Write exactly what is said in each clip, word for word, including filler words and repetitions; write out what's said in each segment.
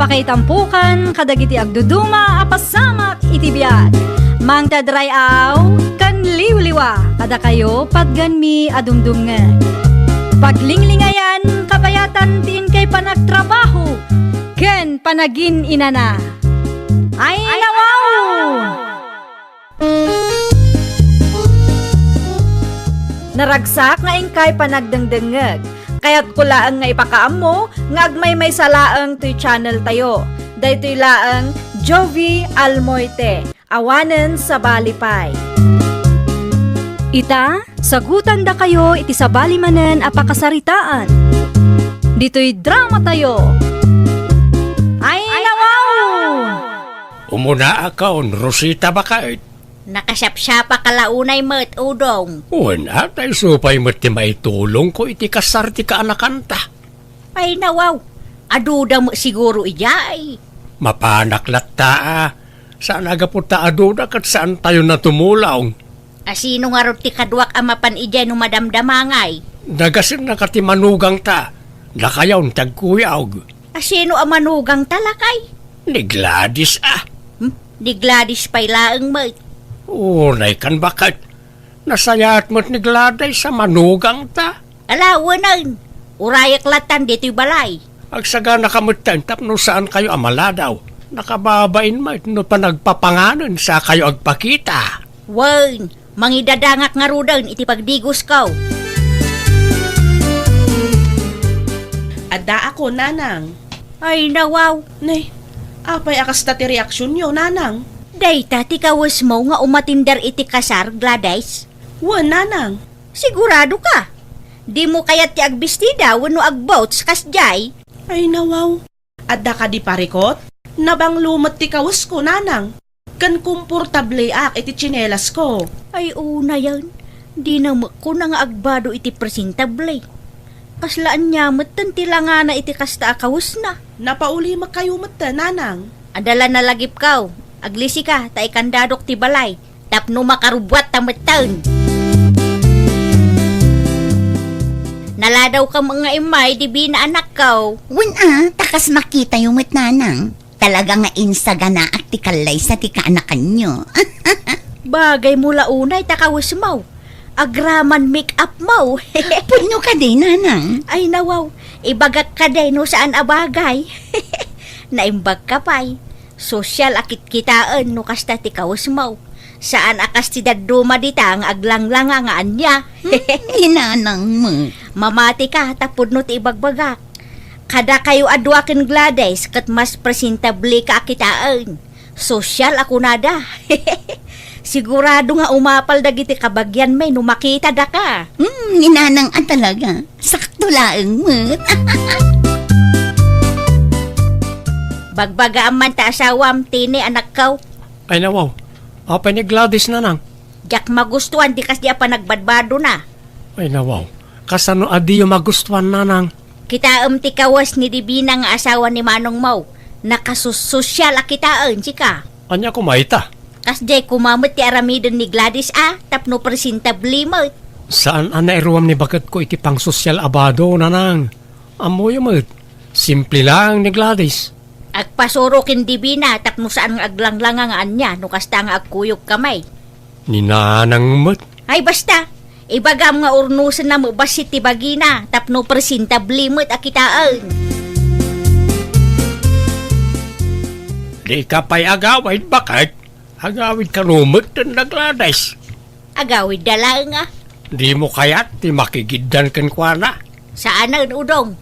Pakaitampukan kadagiti agduduma a pasamak iti biag. Mangted ray-aw ken liwliwa kadakayo patgenmi a dumdumngeg. Paglinglingayan, kabayatan ti inkay panagtrabaho ken panagin-inana. Ay, nawaw! Naragsak nga inkay panagdengdengngeg. Kayatko laeng nga ipakaammo nga agmaymaysa laeng toy channel tayo. Daytoy laeng Jovie Almoite, awanen sabali pay. Ita, sagutandakayo iti sabali manen a pakasaritaan. Ditoy drama tayo. Ay, nawaw! Umunaakon, Rosita, baket. Nakasiapsiapaka la unay met, Udong. Wen, a, ta isu pay met ti maitulongko iti kasar ti kaanakanta. Ay, nawaw. Aduda met siguro idiay. Mapanak latta, a. Saan a gapu ta aduda ket saantayon a tumulong. A, sino ngarud ti kaduak a mapan idiay no madamdamangay? Nagasennaka ti manugangta. Dakayon ti agkuyog. A, sino a manugangta, lakay? Ni Gladys, a. Hmm? Ni Gladys pay laeng met. Unay kan, baket. Nasayaat met ni Gladys a manugangta. Ala, wenen. Urayak latan ditoy balay. Agsaganaka metten tapno saankayo a maladaw. Nakababain met no panagpapanganen sakayo agpakita. Wen, mangidadangak ngaruden iti pagdigosko. Addaakon, nanang. Ay, nawaw. Nay, apay a kasta ti reaksionyo, nanang? Dayta ti kawesmo nga umatender iti kasar, Gladys? Wen, nanang. Sigurado ka? Dimo kayat ti agbistida wenno agboots kasdiay? Ay, nawaw. Adda kadi parikot? Nabanglo met ti kawesko, nanang. Ken komportableak iti tsinelasko. Ay, unayen. Dina met kuna nga agbado iti presentable. Kasla ania metten ti langana iti kasta a kawesna? Napaulimekkayo metten, nanang. Adda la nalagipko. Aglisika, ta ikandadok ti balay. Tapno makarubbuatta metten. Naladawkam nga immay, Divina, anakko. Wen a, ta kas makitayo met, nanang. Talaga nga insaganaak ti kallaysa ti kaanakanyo. Bagaymo la unay ta kawesmo. Agraman make-upmo. Pudno kadi, nanang? Ay, nawaw. Ibagak kadi no saan a bagay. Naimbagka pay. Sosyal a kitkitaen no kasta ti kawesmo. Saan a kas ti dadduma dita nga aglanglanga nga ania. Hmm, ni nanang met. Mamatika ta pudno ti ibagbagak. Kadakayo a dua ken Gladys ket mas presentableka a kitaen. Sosyal a kunada. Sigurado nga umapal dagiti kabagianmi no makitadaka. Hmm, ni nanang a talaga. Sakto laeng met. Bagbagaam man ta asawam, Tini, anakko. Ay, nawaw. Apay ni Gladys, nanang? Diak magustuan ti kasdi a panagbadbadona. Ay, nawaw. Kasano a diyo magustuan, nanang? Kitaem ti kawes ni Divina nga asawa ni manongmo. Nakasussosyal a kitaen, sika. Ania koma ita? Kasdiay koma met ti aramiden ni Gladys a, tapno presentable met. Saan a nairuam ni baketko iti pangsosyal a bado, nanang. Ammoyo met, simple laeng ni Gladys. Agpasuro ken Divina tapno saan nga aglanglanga nga ania no kasta nga agkuyogkami. Ni nanang met. Ay, basta, ibagam nga urnosenna met bassit ti bagina tapno presentable met a kitaen. Dika pay agawid, baket? Agawid kano met ken da Gladys. Agawidda laeng a. Dimo kayat ti makigiddan kenkuana? Saanen, Udong.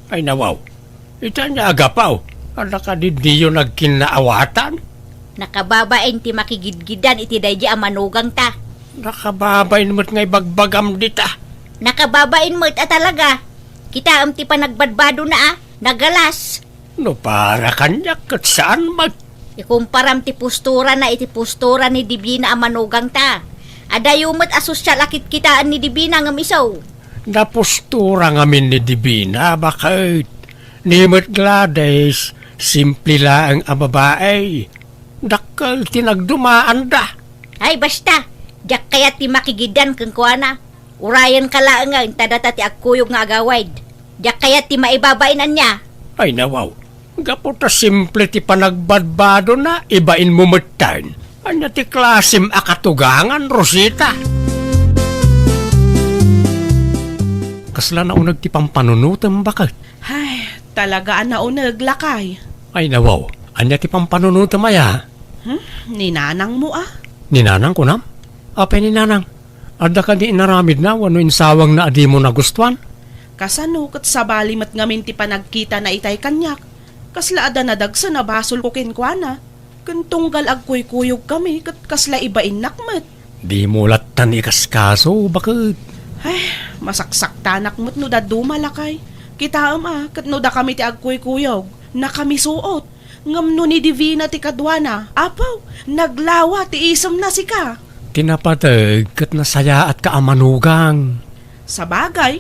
Ay, nawaw. Ita ania a gapu? Adda kadi diyo nagkinnaawatan? Nakababain ti makigidgiddan iti daydi a manugangta. Nakababain met nga ibagbagam dita. Nakababain met a talaga. Kitaem ti panagbadbadona a. Nagalas. No para kaniak ket saan met. Ikumparam ti posturana iti postura ni Divina a manugangta. Adayo met a sosyal a kitkitaen ni Divina ngem isu. Napostura ngamin ni Divina, baket. Ni met Gladys, simple laeng a babae. Dakkel ti nagdumaanda. Ay, basta, diak kayat ti makigiddan kenkuana. Urayenka laengen ta data ti agkuyog nga agawid. Diak kayat ti maibabain ania. Ay, nawaw. Gapu ta simple ti panagbadbadona, ibainmo metten. Ania ti klasem a katugangan, Rosita? Kasla nauneg ti pampanunotem, baket? Ay, talaga a nauneg, lakay. Ay, nawaw. Ania ti pampanunotem aya? Hmm? Ni nanangmo, a? Ni nanang, kunam? Apay ni nanang? Adda kadi inaramidna wenno insawangna a dimo nagustuan? Kasano ket sabali met ngamin ti panagkitana itay kaniak? Kasla adda nadagsen a basolko kenkuana. Ken tunggal agkuykuyogkami ket kasla ibainnak met. Dimo lattan ikaskaso, baket? Ay, masaksaktanak met no dadduma, lakay. Kitaem a, ket no dakami ti agkuykuyog, nakamisuot. Ngem no ni Divina ti kaduana, apo, naglawa ti isemna sika. Ti napateg ket nasayaatka a manugang. Sabagay,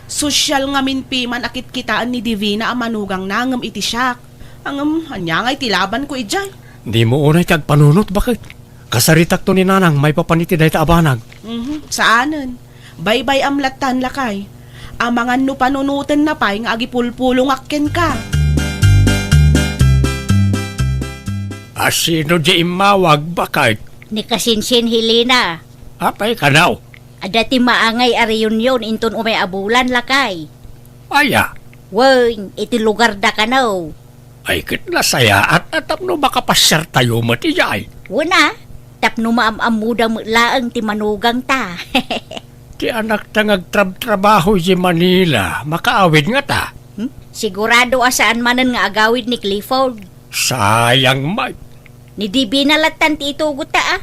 sosyal ngamin piman a kitkitaen ni Divina a manugangna ngem iti siak. Ngem, ania ngay ti labanko idiay? Dimo unay ti agpanunot, baket? Kasaritakto ni nanang maipapan iti dayta a banag. Mhm, saanen. Baybay-am lattan, lakay. Amangan no panunotenna pay nga agipulpulongak kenka. A sino diay immawag, baket? Ni Kasinsin Helena. Apay kano? Adda ti maangay a reunion inton umay a bulan, lakay. Aya? Wen, iti lugarda kano. Ay, ket nasayaat a tapno makapasiartayo met idiay. Wen a, tapno maam-ammoda met laeng ti manugangta. Ti anakta nga agtrabtrabaho idiay Manila, makaawid ngata? Hmm? Sigurado a saan manen nga agawid ni Clifford. Sayang, Mike. Ni Divina lattan ti itugutta, a.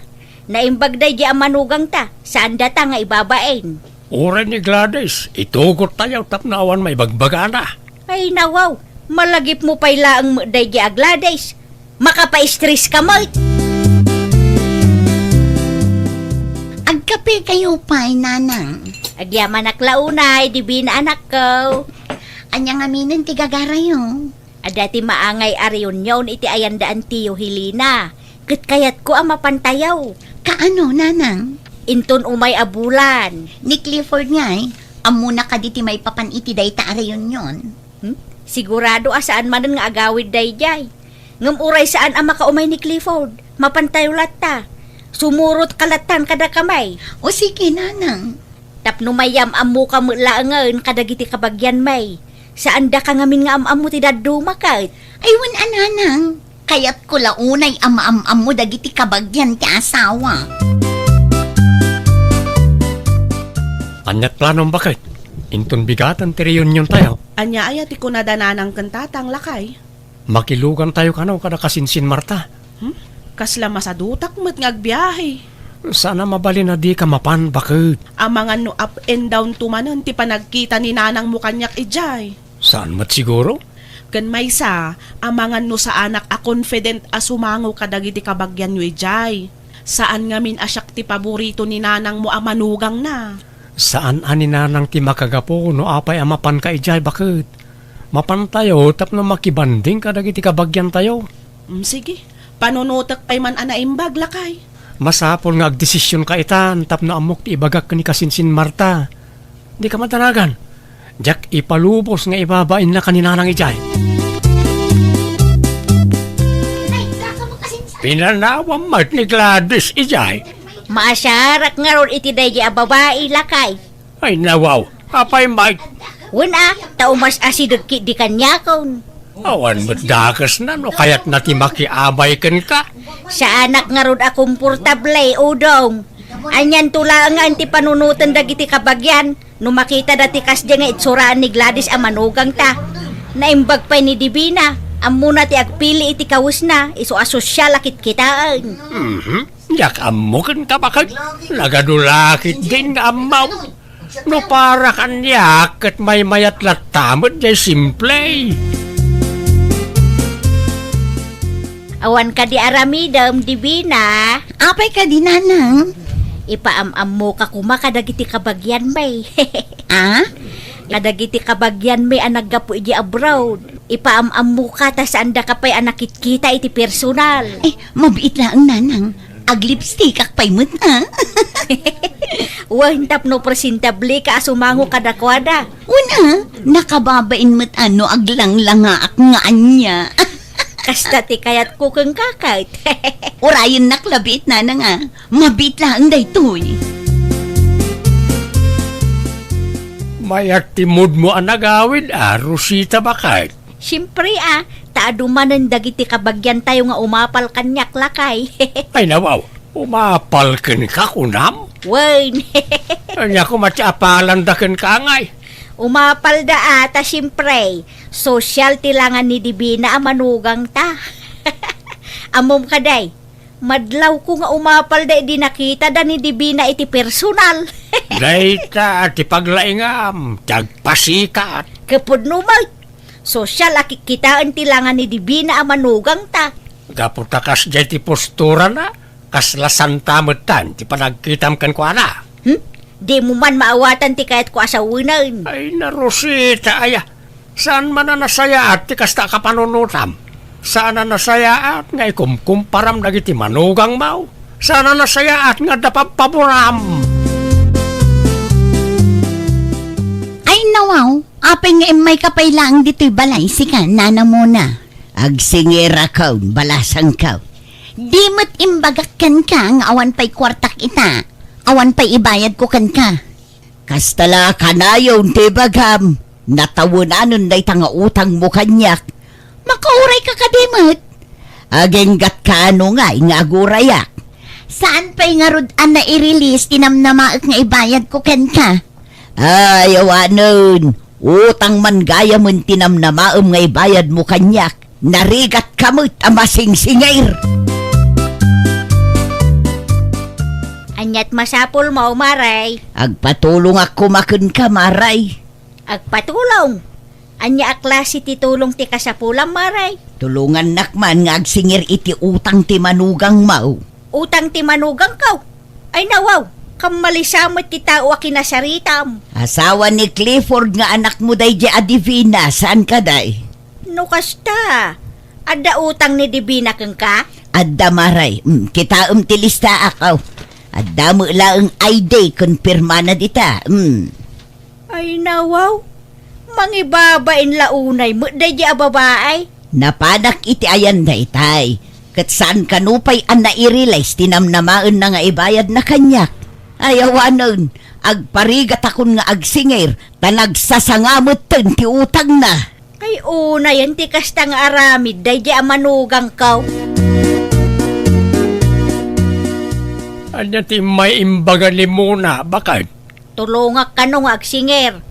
Naimbag daydi a manugangta, saan data nga ibabain. Uray ni Gladys, itugottayo tapno awan maibagbagana. Ay, nawaw, malagipmo pay laeng met daydi a Gladys. Makapaistreska met. Agkapekayo pay, nanang. Agyamanak la unay, Divina anakko. Ania ngaminen ti gagarayo? Adda ti maangay a reunion iti ayan da Antiyo Helena, ket kayatko a mapantayo. Kaano, nanang? Inton umay a bulan. Ni Clifford ngay, ammona kadi ti maipapan iti dayta a reunion? Hmm? Sigurado a saan manen nga agawid daydiay. Ngem uray saan a makaumay ni Clifford, mapantayo latta. Sumurot ka lattan kadakami. O sige, nanang. Tapno mayam-ammoka met laengen kadagiti kabagianmi. Saan daka ngamin nga am-ammo ti dadduma ket? Ay, wen a, nanang. Kayatko la unay a maam-ammo dagiti kabagian ti asawa. Ania ti planom, baket? Inton bigaten ti reunion tayo. Ania aya ti kunada nanang ken tatang, lakay? Makilugan tayo kano kada Kasinsin Marta. Hmm? Kasla masadutak met nga agbiahe. Saan a mabalin a dika mapan, baket? Amangan no up and down to manen ti panagkita ni nanangmo kaniak idiay. Saan met siguro? Ken maysa, amangan no saanak a confident a sumango kadagiti kabagianyo idiay. Saan ngamin a siak ti paborito ni nanangmo a manugangna. Saan a ni nanang ti makagapu no apay a mapanka idiay, baket? Mapantayo tapno makibanding kadagiti kabagiantayo. Mm, sige. Panunotek pay man a naimbag, lakay. Masapul nga agdesisionka itan tapno ammok ti ibagak ken ni Kasinsin Marta. Dika madanagan. Diak ipalubos nga ibabainna ka ni nanang idiay. Pinanawam met ni Gladys idiay. Maasiarak ngarud iti daydi a babai, lakay. Ay, nawaw. Apay, Mike? Wen a, ta umas-asidek ketdi kaniakon. Awan met dakesna no kayatna ti makiabay kenka. Saanak ngarud a komportable, Udong. Anianto laengen ti panunoten dagiti kabagian no makitada ti kasdi nga itsuraan ni Gladys a manugangta. Naimbag pay ni Divina, ammona ti agpili iti kawesna, isu a sosyal a kitkitaen. Mhm. Diak ammo kenka, baket. Nagadu la ketdin nga ammom. No para kaniak, ket maymayat latta met jay simple. Awan kadi aramidem, Divina? Apay kadi, nanang? Ipaam-ammoka koma kadagiti kabagianmi. A? Kadagiti kabagianmi a naggapu idiay abroad. Ipaam-ammoka ta saandaka pay a nakitkita iti personal. Ay, mabiit laeng, nanang. Aglipstickak pay met, a? Wen, tapno presentable ka a sumango kadakuada. Una, nakababain met a no aglanglangaak nga ania. Kasta ti kayatko kenka ket. Urayennak labiit, nanang, a. Mabiit laeng daytoy. Mayat ti moodmo a nagawid a, Rosita, baket? Siempre a, ta adu manen dagiti kabagiantayo nga umapal kaniak, lakay. Ay, nawaw, umapal kenka, kunam? Wen. Ania koma ti apalanda kenka ngay? Umapalda a, ta siempre, sosyal ti langan ni Divina a manugangta. Ammom kadi, madlawko nga umapalda idi nakitada ni Divina iti personal. Dayta ti paglaingam, ti agpasikat. Ket pudno met, sosyal a kikkitaen ti langan ni Divina a manugangta. Gapu ta kasdiay ti posturana, kasla santa metten ti panagkitam kenkuana. Hmm? Dimo man maawatan ti kayatko a sawenen. Ay, na Rosita, aya. Saan man a nasayaat ti kasta a kapanunotam? Saan a nasayaat nga ikumkumparam dagiti manugangmo? Saan a nasayaat nga adda pabpaboram? Ay, nawaw, apay nga immayka pay laeng ditoy balay, sika, Nana Mona? Agsingirakon, balasangko. Di met imbagak kenka nga awan pay kuartak ita, awan pay ibayadko kenka. Kasta la kanayon ti ibagam, natawenanen dayta nga utangmo kaniak. Makaurayka kadi met? Aginggatka no ngay nga agurayak. Saan pay ngarud a nai-release ti namnamaek nga ibayadko kenka? Ay, awanen, utang man gayamen ti namnamaem nga ibayadmo kaniak. Narigatka met a masingsingir. Aniat masapulmo, Maray? Agpatulongak koma kenka, Maray. Agpatulong? Ania a klase ti tulong ti kasapulam, Maray? Tulongannak man nga agsingir iti utang ti manugangmo. Utang ti manugangko? Ay, nawaw, kammalisamet ti tao a kinasaritam. Asawa ni Clifford nga anakmo daydiay a Divina, saan kadi? No kasta, adda utang ni Divina kenka? Adda, Maray. Mm, kitaem ti listaak, aw. Adda met laeng I D ken pirmana dita. Mm. Ay, nawaw, mangibabain la unay met daydiay a babai. Napanak iti ayan daytay, ket saan kano pay a nai-release ti namnamaenna nga ibayadna kaniak. Ay, awanen, agparigatakon nga agsingir, ta nagsasanga metten ti utangna. Ay, unayen ti kasta nga aramid daydiay a manugangko. Ania ti immay imbaga ni Mona, baket? Tulongak kano nga agsingir.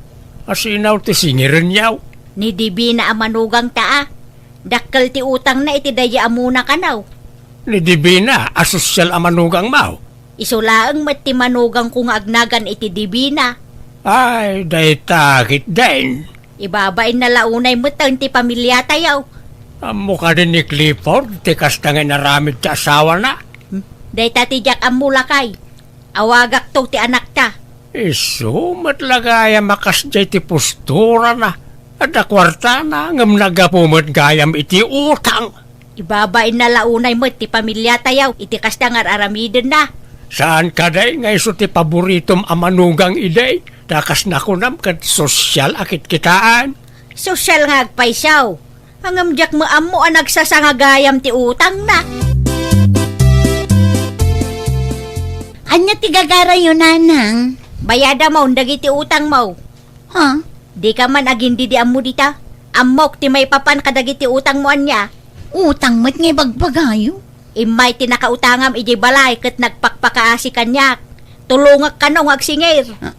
Asino ti singirenyo? Ni Divina a manugangta a. Dakkel ti utangna iti daydiay a Mona kano. Ni Divina a sosyal a manugangmo? Isu laeng met ti manugangko nga agnagan iti Divina. Ay, dayta ketdin. Ibabainna la unay metten ti pamiliatayo. Ammo kadi ni Clifford ti kasta nga inaramid ti asawana? Hmm, dayta ti diak ammo, lakay. Awagakto ti anakta. Isu met la gayam a kasdiay ti posturana. Adda kuartana, ngem naggapu met gayam iti utang. Ibabainna la unay met ti pamiliatayo iti kasta nga ar-aramidenna. Saan kadi nga isu ti paboritom a manugang idi? Ta kas nakunam ket sosyal a kitkitaan. Sosyal nga agpayso. Ngem diak met ammo a nagsasanga gayam ti utangna. Ania ti gagarayo, nanang? Bayadamon dagiti utangmo. Ha? Dika man agindidi ammo dita? Ammok ti maipapan kadagiti utangmo ania? Utang met nga ibagbagayo? Immay ti nakautangam idiay balay ket nagpakpakaasi kaniak. Tulongak kano nga agsingir. Ah,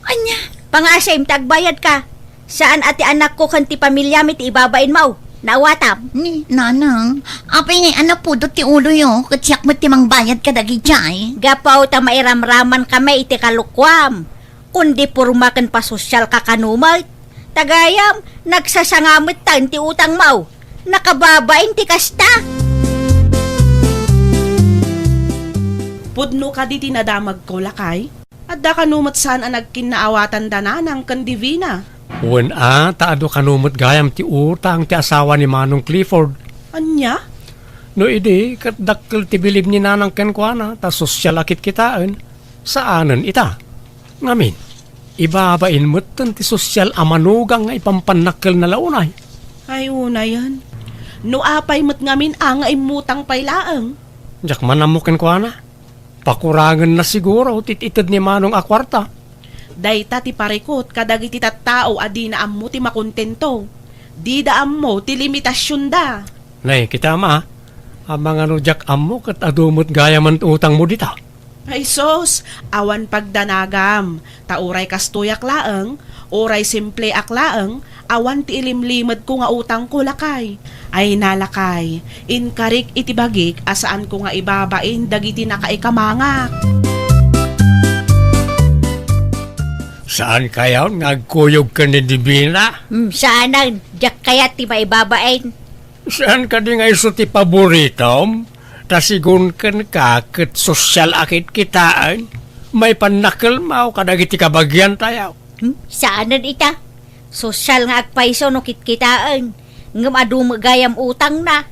ania? Pangaasim ta agbayadka. Saan a ti anakko ken ti pamiliami ti ibabainmo. Naawatam? Ni, nanang, apay ngay a napudot ti uloyo, ket siak met ti mangbayad kadagijay. Gapu ta mairamraman kami iti kalokuam. Kundi porma ken pasosyal ka kano met. Ta gayam, nagsasanga metten ti utangmo. Nakababain ti kasta. Pudno kadi ti nadamagko, lakay? Adda kano met saan a nagkinnaawatan da nanang ken Divina? Wen a, ta adu kano met gayam ti utang ti asawa ni Manong Clifford. Ania? No idi, ket dakkel ti bilib ni nanang kenkuana, ta sosyal a kitkitaen. Saanen ita. Ngamin, ibabain metten ti sosyal a manugang nga ipampannakkelna la unay. Ay, unayen. No apay met ngamin a nga immutang pay laeng? Diak man ammo kenkuana. Pakurangenna siguro ti it-ited ni Manong a kuarta. Dayta ti parikut kadagiti tattao a dina ammo ti makontento. Dida ammo ti limitasionda. Nay, kitam a, amangan no diak ammo ket adu met gayamen ti utangmo dita. Ay sus, awan pagdanagam, ta uray kastoyak laeng, uray simpleak laeng, awan ti ilimlimedko nga utangko, lakay. Ay na, lakay, inkarik iti bagik a saanko nga ibabain dagiti nakaikamangak. Saan kayon nga agkuyog ken ni Divina? Hmm, saanen, diak kayat ti maibabain. Saan kadi nga isu ti paboritom? Ta sigun kenka ket sosyal a kitkitaen. Maipannakkelmo kadagiti kabagiantayo. Hmm? Saanen ita. Sosyal nga agpayso no kitkitaen. Ngem adu met gayam utangna.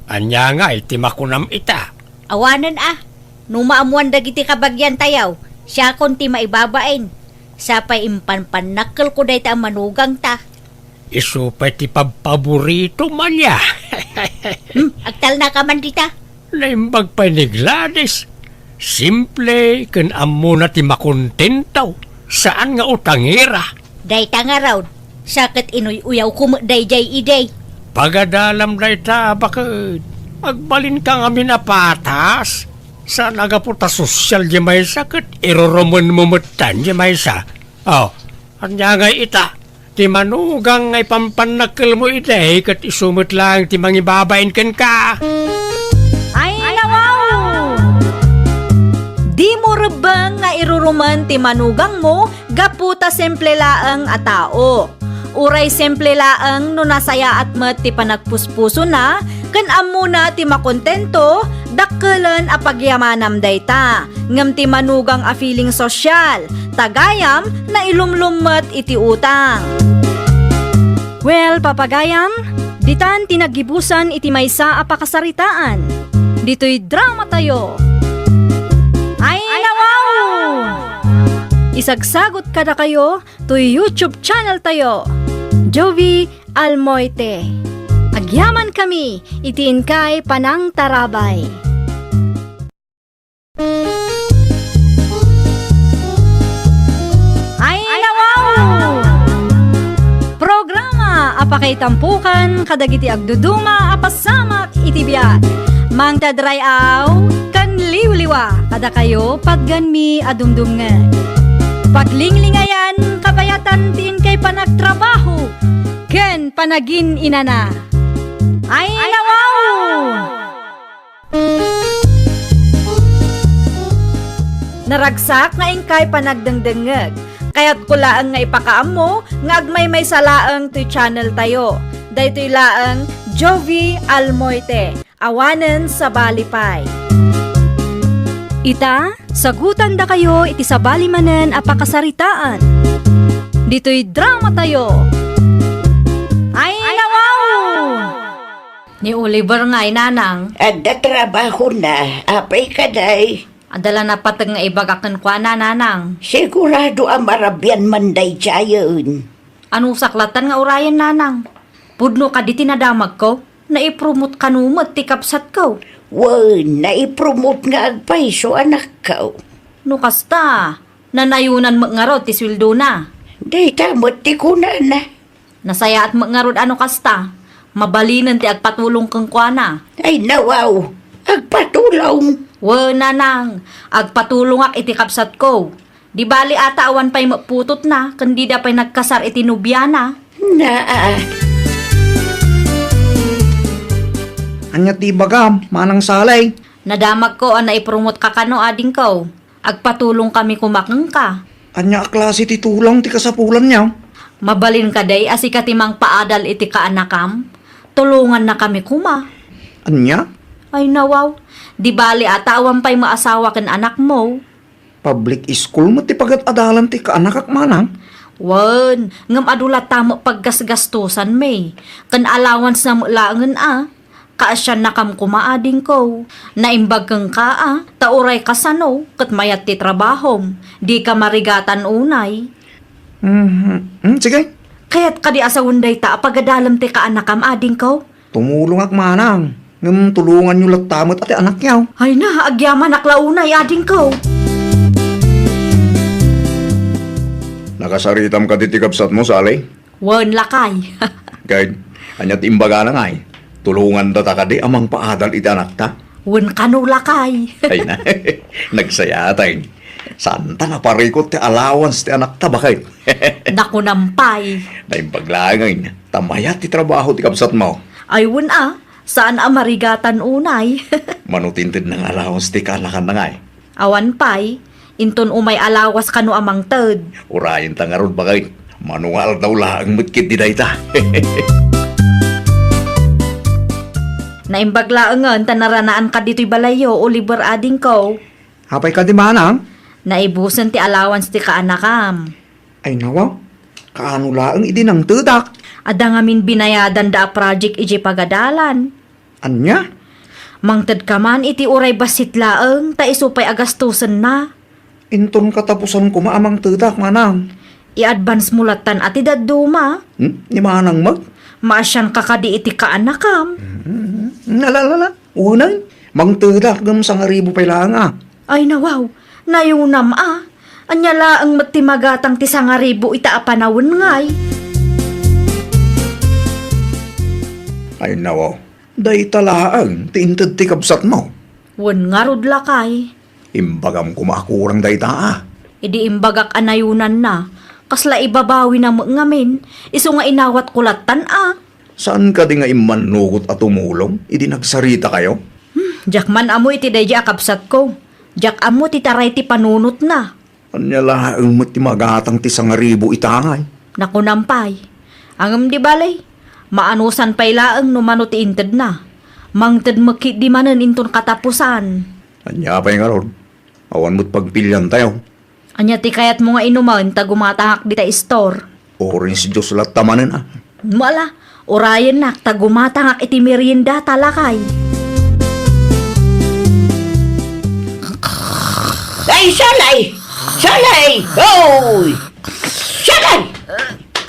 Ania ngay ti makunam ita? Awanen a. No maammuan dagiti kabagiantayo, siakon ti maibabain. Sapay impanpannakkelko dayta a manugangta. Isu pay ti pabpaboritom ania. Hmm, agtalnaka man dita. Naimbag pay ni Gladys. Simple ken ammona ti makontento. Saan nga utangera. Dayta ngarud, sa ket inuy-uyawko met daydiay idi. Pagadalam dayta, baket. Agbalinka ngamin a patas. Saan a gapu ta sosyal di maysa ket irurumenmo metten di maysa. Oh, ania ngay ita? Ti manugang nga ipampannakkelmo idi ket isu met laeng ti mangibabain kenka. Ay, nawaw! Dimo rebbeng nga irurumen ti manugangmo gapu ta simple laeng a tao. Uray simple laeng no nasayaat met ti panagpuspusona ken ammona ti makontento, dakkelen a pagyamanam dayta. Ngem ti manugang a feeling sosyal, ta gayam nailumlom met iti utang. Well, papagayam, ditan ti naggibusan iti maysa a pakasaritaan. Ditoy dramatayo. Ay, nawaw! Isagsagot kadakayo toy YouTube channel tayo, Jovie Almoite. Agyamankami iti inkay panangtarabay. Ay, nawaw! Programa a pakaitampukan kadagiti agduduma a pasamak iti biag. Mangted ray-aw ken liwliwa kadakayo pagganmi a dumdumngeg. Paglinglingayan, kabayatan ti inkay panagtrabaho ken panagin-inana. Ay, nawaw! Naragsak nga inkay panagdengdengngeg. Kayatko laeng nga ipakaammo nga agmaymaysa laeng toy channel tayo. Daytoy laeng Jovie Almoite. Awanen sabali pay. Ita, sagutandakayo iti sabali manen a pakasaritaan. Ditoy dramatayo. Ay, nawaw! Ni Oliver ngay, nanang. Adda trabahona. Apay kadi? Adda la napateg nga ibaga kenkuana, nanang. Sigurado a marabian man daydiayen. Anusak lattan nga urayen, nanang? Pudno kadi ti nadamagko? Naipromot kano met ti kabsatko? Wen, naipromot nga agpayso, anakko. No kasta, nanayonan met ngarud ti sueldona. Dayta met ti kunana. Nasayaat met ngarud a no kasta, mabalinen ti agpatulong kenkuana. Ay, nawaw, agpatulong. Wen, nanang, agpatulongak iti kabsatko. Di bali a ta awan pay met putotna, ken dida pay nagkasar iti nobiana. Naa. Ania ti ibagam, Manang Salay? Nadamagko a naipromotka kano, adingko. Agpatulongkami koma kenka. Ania a klase ti tulong ti kasapulanyo? Mabalin kadi a sika ti mangpaadal iti kaanakam? Tulongannakami koma. Ania? Ay, nawaw. Di bali a ta awan pay met asawa ken anakmo. Public school met ti pagad-adalan ti kaanakak, manang? Wen, ngem adu latta met paggasgastosanmi. Ken allowance-na met laengen a. Kaasiannakam koma, adingko. Naimbag kenka a, ta uray kasano, ket mayat ti trabahom. Dika marigatan unay. Mhm. Mm, sige. Kayat kadi a sawen dayta a pagadalem ti kaanakam, adingko? Tumulongak manang, ngem tulonganyo latta met a ti anakyaw. Ay na, agyamanak la unay, adingko. Nakasaritam kadi ti kabsatmo, Sally? Wen, lakay. Ket, ania ti imbagana ngay? Tulongandata kadi a mangpaadal iti anakta? Wen kano, lakay. Ay na, nagsayaten. Saanta naparikut ti allowance ti anakta, baket? Nakunam pay. Naimbag laengen, ta mayat ti trabaho ti kabsatmo. Ay, wen a, saan a marigatan unay. Mano ti intedna nga allowance ti kaanakanna ngay? Awan pay, inton umay alawas kano a mangted. Urayenta ngarud, baket. Mano nga aldaw laeng met ketdi dayta. Naimbag laengen ta naranaan ka ditoy balayyo, Oliver, adingko. Apay kadi manang? Naibusen ti allowance ti kaanakam. Ay nawaw, kaano laeng idi nangtedak? Adda ngamin binayadanda a project idiay pagadalan. Ania? Mangtedka man iti uray bassit laeng ta isu pay a gastusenna. Inton katapusan koma a mangtedak, manang. I-advance mo lattan a ti dadduma. Hmm? Ni manang met? Maasianka kadi iti kaanakam. Hmm, ala, ala, ala. Unay, mangtedak ngem sangaribu pay laeng a. Ay nawaw, nayunam a. Ania laeng met ti magatang ti sangaribu ita a panawen ngay? Ay nawaw, dayta laeng ti inted ti kabsatmo. Wen ngarud, lakay. Imbagam koma a kurang dayta a. Idi imbagak a nayunanna, kasla ibabawina met ngamin, isu nga inawatko lattan a. Saan kadi nga immannugot a tumulong idi nagsaritakayo? Hmm, diak man ammo iti daydiay a kabsatko. Diak ammo ti taray ti panunotna. Ania laeng met ti magatang ti sangaribu ita ngay? Nakunam pay. Ngem di bale, maanusan pay laeng no mano ti intedna. Mangted met ketdi manen inton katapusan. Ania pay ngarud? Awan met pagpiliantayo. Ania ti kayatmo nga inumen ta gumatangak dita istor? Orange juice latta manen a. Ala, urayennak ta gumatangak iti meriendata, lakay. Ay, Salay! Salay! Oy! Salay!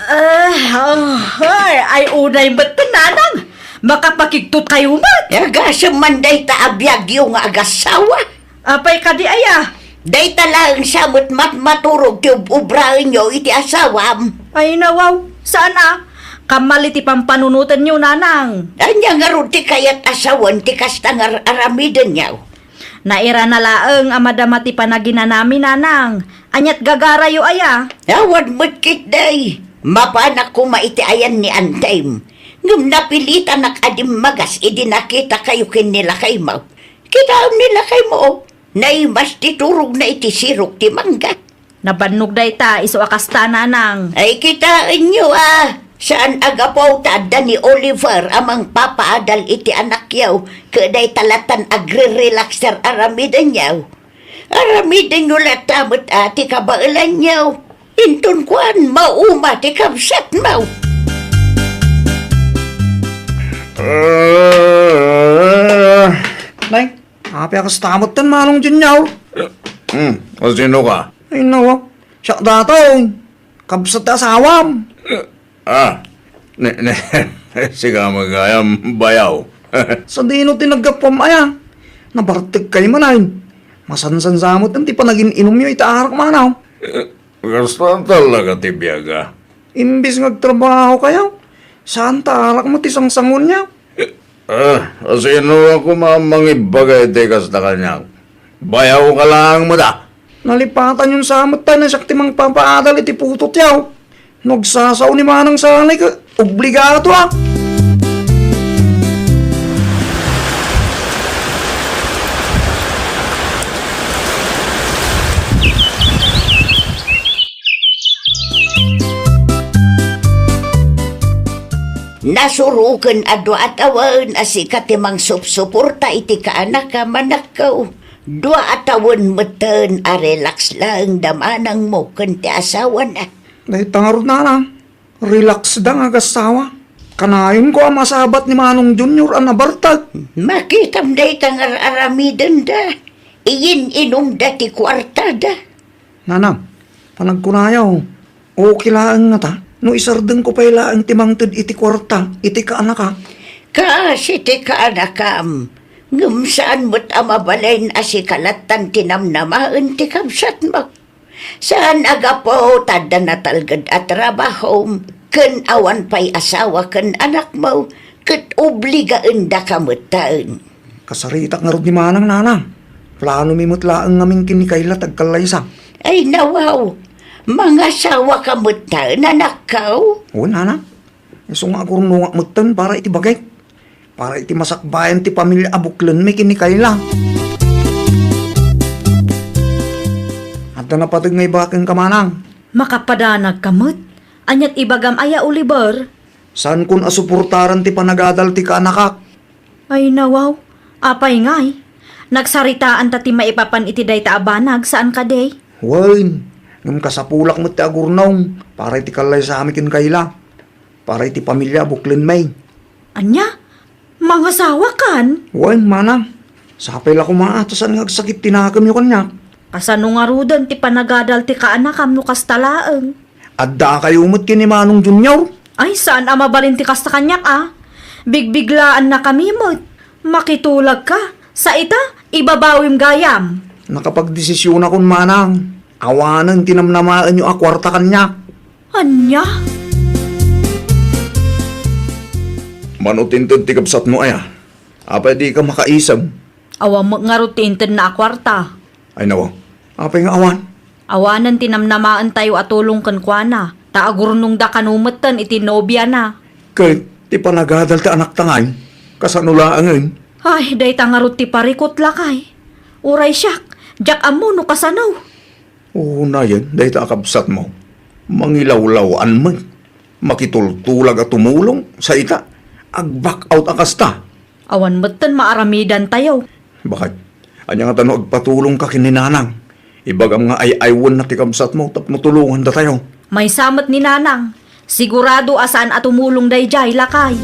Ah, oh, ay, ay, unay met, nanang. Makapakigtot kayo met. Agasem man dayta a biagyo nga agasawa. Apay kadi aya? Dayta laeng sa met matmaturog ti ub-, ubraenyo iti asawam. Ay, nawaw, saan a? Kamali ti pampanunotenyo, nanang. Ania ngarud ti kayat a sawen ti kasta nga ar-, aramidenyo? Nairana laeng a madama ti panaginanami, nanang. Aniat gagarayo aya? Awan met ketdi. Mapanak koma iti ayan ni Antem. Ngem napilitanak a dimmagas idi nakitakayo ken ni lakaymo. Kitaem ni lakaymo, naimas ti turogna iti sirok ti mangga. Nabannog dayta, isu a kasta, nanang. Ay, kitaenyo a, saan a gapu ta adda ni Oliver a mangpapaadal iti anakyaw, ket dayta lattan agre-relaxer aramidenyo. Aramidenyo latta met a ti kabaelanyo. Inton kuan, mauma ti kabsatmo. Nay, apay a kasta met ten Manong Junior? Hmm, asino ka? Ay, nawa. Siak datoy. Kabsat ti asawam. Ah, ne, ne, sika met gayam bayaw. Sadino ti naggapuam aya? Nabartek kay manay. Masansan sa met ti panagin-inumyo iti arak, manang. Kasta talaga ti biag a. Imbis nga agtrabaho kayo, saan ta arak mo ti sangsangon niya? Ah, asino a koma mangibaga iti kasta kaniak? Bayaw ka laeng met a. Nalipatan yon sa met tayo na siak ti mangpapaadal iti putotyo. No agsasao ni Manang Salay ket obligado a. Nasuroken a dua a tawen a sika ti mangsupsuporta iti kaanak a manakkaw. Dua a tawen metten a relax laeng da manangmo ken ti asawana. Dayta ngarud, nanang. Relax da nga agassawa. Kanayonko a masabat ni Manong Junior a nabartek. Makitam dayta nga ar-aramidenda. Iyin-inumda ti kuartada. Nanang, panagkunayo, okay laeng ngata no isardengko pay laeng ti mangted iti kuarta iti kaanakak. Kaasi ti kaanakam, ngem saan met a mabalin a sika lattan ti namnamaen ti kabsatmo. Saan a gapu ta adda natalged a trabahom ken awan pay asawa ken anakmo, ket obligaendaka metten. Kasaritak ngarud ni Manang, Nanang. Planomi met laeng ngamin ken ni Kayla ti agkallaysa. Ay, nawaw. Mangasawaka metten, anakko? Wen, Nanang. Isu nga agurnongak metten para iti bagik. Para iti masakbayan ti pamilia a buklenmi ken ni Kayla. Adda napateg nga ibagak kenka, Manang. Makapadanagka met. Aniat ibagam aya, Oliver? Saankon a suportaran ti panagadal ti kaanakak. Ay, nawaw. Apay ngay? Nagsaritaanta ti maipapan iti dayta a banag, saan kadi? Wen, ngem kasapulak met ti agurnong para iti kallaysami ken Kayla. Para iti pamilia a buklenmi. Ania? Mangasawakan? Wen, Manang. Sapay la koma a ta saan nga agsakit ti nakemyo kaniak. Kasano ngaruden ti panagadal ti kaanakam no kasta laeng? Adda kayo met ken ni Manong Junior? Ay, saan a mabalin ti kasta kaniak a. Bigbiglaannakami met. Makitulagka. Sa ita, ibabawim gayam. Nakapagdesisyonakon, Manang. Awanen ti namnamaenyo a kuarta kaniak. Ania? Mano ti inted ti kabsatmo aya? Apay dika makaisem? Awan met ngarud ti intedna a kuarta. Ay nawaw, apay nga awan? Awanen ti namnamaentayo a tulong kenkuana, ta agurnongda kano metten iti nobiana. Ket ti panagadal ti anakta ngay, kasano laengen? Ay, dayta ngarud ti parikut, lakay. Uray siak, diak ammo no kasano. Unayen dayta a kabsatmo, mangilawlaw-an met. Makitultulag a tumulong, sa ita, ag-back out a kasta. Awan metten maaramidantayo. Bakit? Ania ngata no agpatulongka ken ni Nanang? Ibagam nga ay-aywenna ti kabsatmo tapno tulongandatayo. Maysa met ni Nanang. Sigurado a saan a tumulong daydiay, lakay.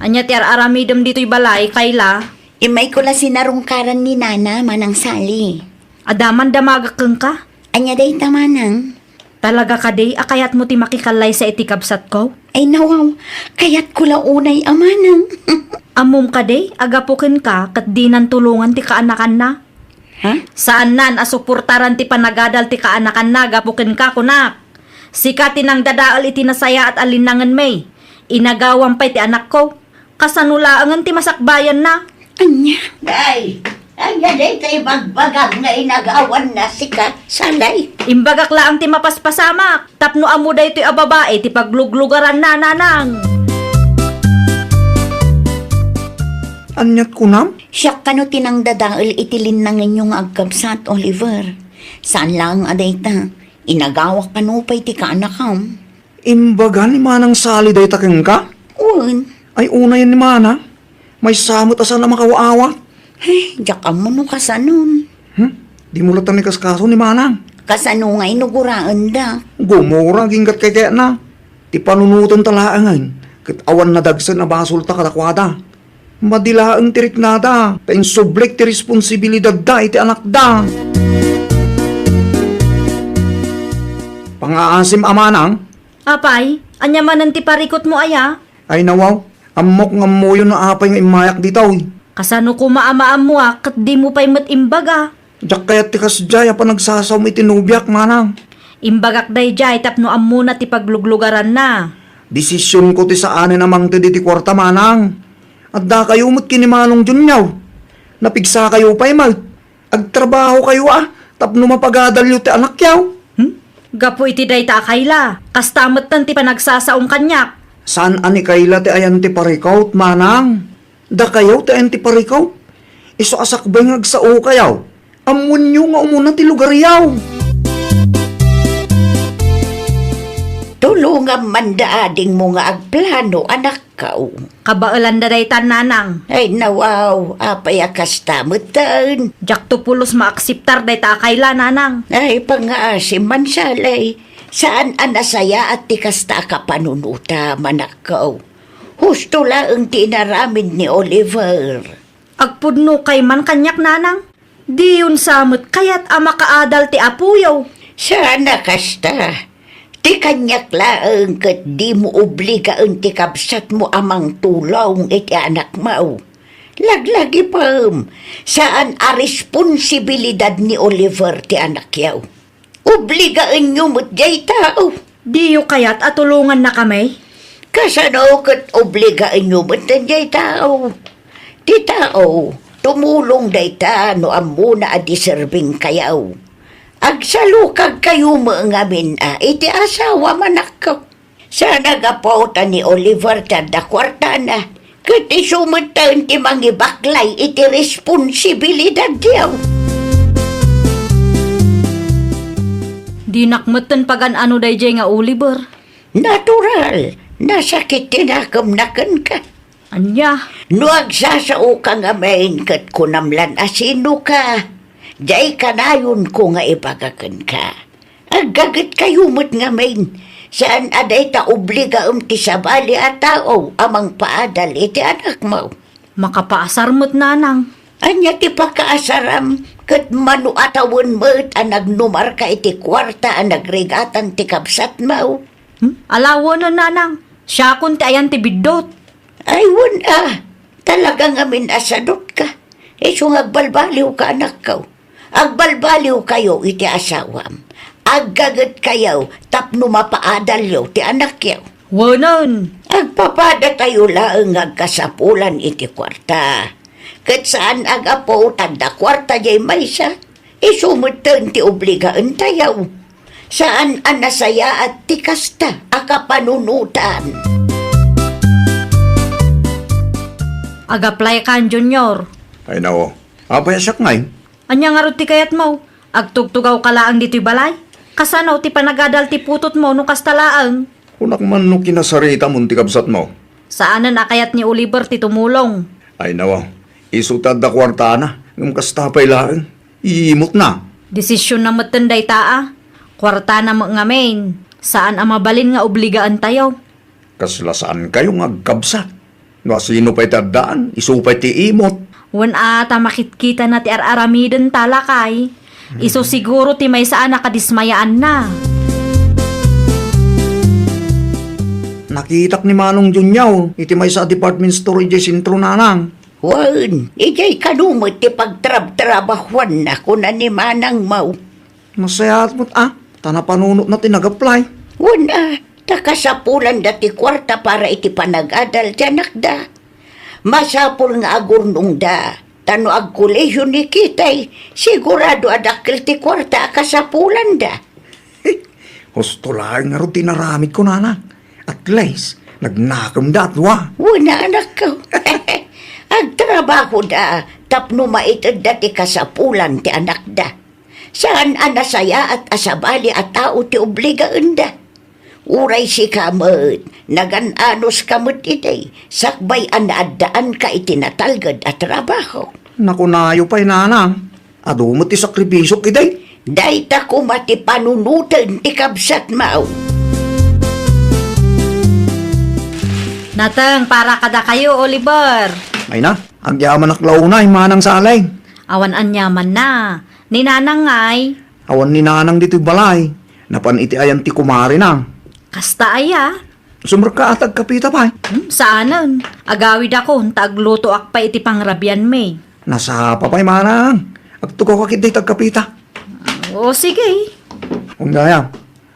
Ania ti ar-aramidem ditoy balay, Kayla? Immayko la sinarungkaran ni Nana, Manang Sally. Adda man damagak kenka? Ania dayta, Manang? Talaga kadi a kayatmo ti makikallaysa iti kabsatko? Ay, nawaw, kayatko la unay a manang. Ammom kadi a gapu kenka ket dinan tulongan ti kaanakanna? Ha? Saannan a suportaran ti panagadal ti kaanakanna gapu kenka, kunak. Sika ti nangdadael iti nasayaat a linnangenmi. Inagawam pay ti anakko. Kasano laengen ti masakbayanna? Ania? Day, ania dayta ibagbagam nga inagawanna sika, Sally? Imbagak laeng ti mapaspasamak, tapno ammo daytoy a babai ti pagluglugaranna, Nanang. Aniat kunam? Siak kano ti nangdadael iti linnangenyo nga agkabsat, Oliver. Saan laeng a dayta, inagawak kano pay ti kaanakam. Imbaga ni Manang Sally dayta kenka? Wen. Ay, unayen ni Manang. Maysa met a saan a makawa-awat. Ay, diak ammo no kasanon. Hmm? Dimo latta ni kaskaso ni Manang. Kasano nga inuguraenda? Gumura, aginggat kayatna. Ti panunotenta laengen, ket awan nadagsen a basolta kadakuada. Madi laeng ti riknada, ta insublik ti responsibilidadda iti anakda. Pangaasim a manang. Apay, ania manen ti parikutmo aya? Ay nawaw, ammok nga ammoyo no apay nga immayak ditoy. Kasano koma a maammoak ket dimo pay met imbaga? Diak kayat ti kasdiay a panagsasaom iti nobiak, manang. Imbagak daydiay tapno ammona ti pagluglugaranna. Desisionko ti saanen a mangted iti kuarta, manang. Addakayo met ken ni Manong Junior. Napigsakayo pay met. Agtrabahokayo a tapno mapagadalyo ti anakyo. Hmm? Gapu iti dayta a Kayla, kasta metten ti panagsasaom kaniak. Saan a ni Kayla ti ayan ti parikut, manang. Dakayo ti ayan ti parikut. Isu a sakbay nga agsaokayo, ammoenyo nga umuna ti lugaryo. Tulongam man da adingmo nga agplano, anakko. Kabaelanda dayta, nanang. Ay, nawaw, apay a kasta metten? Diakto pulos maakseptar dayta a Kayla, nanang. Ay, pangngaasim man, Sally. Saan a nasayaat ti kasta a kapanunotam, anakko. Husto laeng ti inaramid ni Oliver. Agpudnokay man kaniak, nanang. Diyon sa met kayat a makaadal ti apoyo. Saan a kasta. Ti kaniak laeng ket dimo obligaen ti kabsatmo a mangtulong iti anakmo. Laglagipem, saan a responsibilidad ni Oliver ti anakyo. Obligaenyo met jay tao. Diyo kayat a tulongannakami? Kasano ket obligaenyo met jay tao? Ti tao, tumulong dayta no ammona a deserving kayo. Agsalukag kayo met ngamin a iti asawa, manakko. Saan a gapu ta ni Oliver ti adda kuartana, ket isu metten ti mangibaklay iti responsibilidadyo. Dinak metten pagan-ano daydiay nga Oliver. Natural, nasakit ti nakemna kenka. Ania? No agsasaoka ngamin ket kunam lan a sinoka, diay kanayonko nga ibaga kenka. Aggagetkayo met ngamin, saan a dayta obligaem ti sabali a tao a mangpaadal iti anakmo. Makapaasar met, nanang. Ania ti pakaasaram ket mano a tawen met a nagnumarka iti kuarta a nagrigatan ti kabsatmo? Hmm? Ala wen, nanang. Siakon ti ayan ti biddut. Ay, wen a, talaga ngamin a sadutka. Isu nga agbalbaliwka, anakko. Agbalbaliwkayo iti asawam. Aggagetkayo tapno mapaadalyo ti anakyo. Wenen. Agpapadatayo laeng nga agkasapulan iti kuarta. Ket saan a gapu ta adda kuarta jay maysa. Isu metten ti obligaentayo. Saan a nasayaat ti kasta a kapanunotan. Agaplaykan, Junior. Ay, nao. Apay a siak ngay? Ania ngarud ti kayatmo? Agtugtugawka laeng ditoy balay? Kasano ti panagadal ti putotmo no kasta laeng? Kunak man no kinasaritam ti kabsatmo. Saanen a kayat ni Oliver ti tumulong. Ay, nawa. Isu ti adda kuartana, ngem kasta pay laeng. Iimotna. Desisionna metten dayta a. Kuartana met ngamin. Saan a mabalin nga obligaentayo. Kasla saankayo nga agkabsat. No asino pay ti addaan, isu pay ti imot. Wen a, ta makitkitana ti ar-aramidenta, lakay. Isu siguro ti maysa a nakadismayaanna. Nakitak ni Manong Junior iti maysa a department store idiay sentro, nanang. Wen, idiay kano met ti pagtrabtrabahuanna, kuna ni manangmo. Nasayaat met a, ta napanunotna ti nag-apply. Wen a, ta kasapulanda ti kuarta para iti panagadal ti anakda. Masapul nga agurnongda, ta no agkolehio ni Kitay, sigurado a dakkel ti kuarta a kasapulanda. Husto laeng ngarud ti inaramidko, nanang. At least, nagnakemda a dua. Wen a, anakko. Agtrabahoda tapno maitedda ti kasapulan ti anakda. Saan a nasayaat a sabali a tao ti obligaenda. Uray sika met, nagan-anoska met idi, sakbay a naaddaanka iti natalged a trabaho. Nakunayo pay, nanang. Adu met ti sakripisio idi. Dayta koma ti panunoten ti kabsatmo. Nateng para kadakayo, Oliver. Ay na, agyamanak la unay, manang Saleng. Awan aniamanna. Ni nanang ngay? Awan ni nanang ditoy balay. Napan iti ayan ti kumarina. Kasta aya? Sumrekka a ti agkapita pay. Hmm, saanen. Agawidakon ta aglutoak pay iti pangrabianmi. Nasapa pay, manang. Agtugawka ketdi ti agkapita. O, sige. Wen gayam,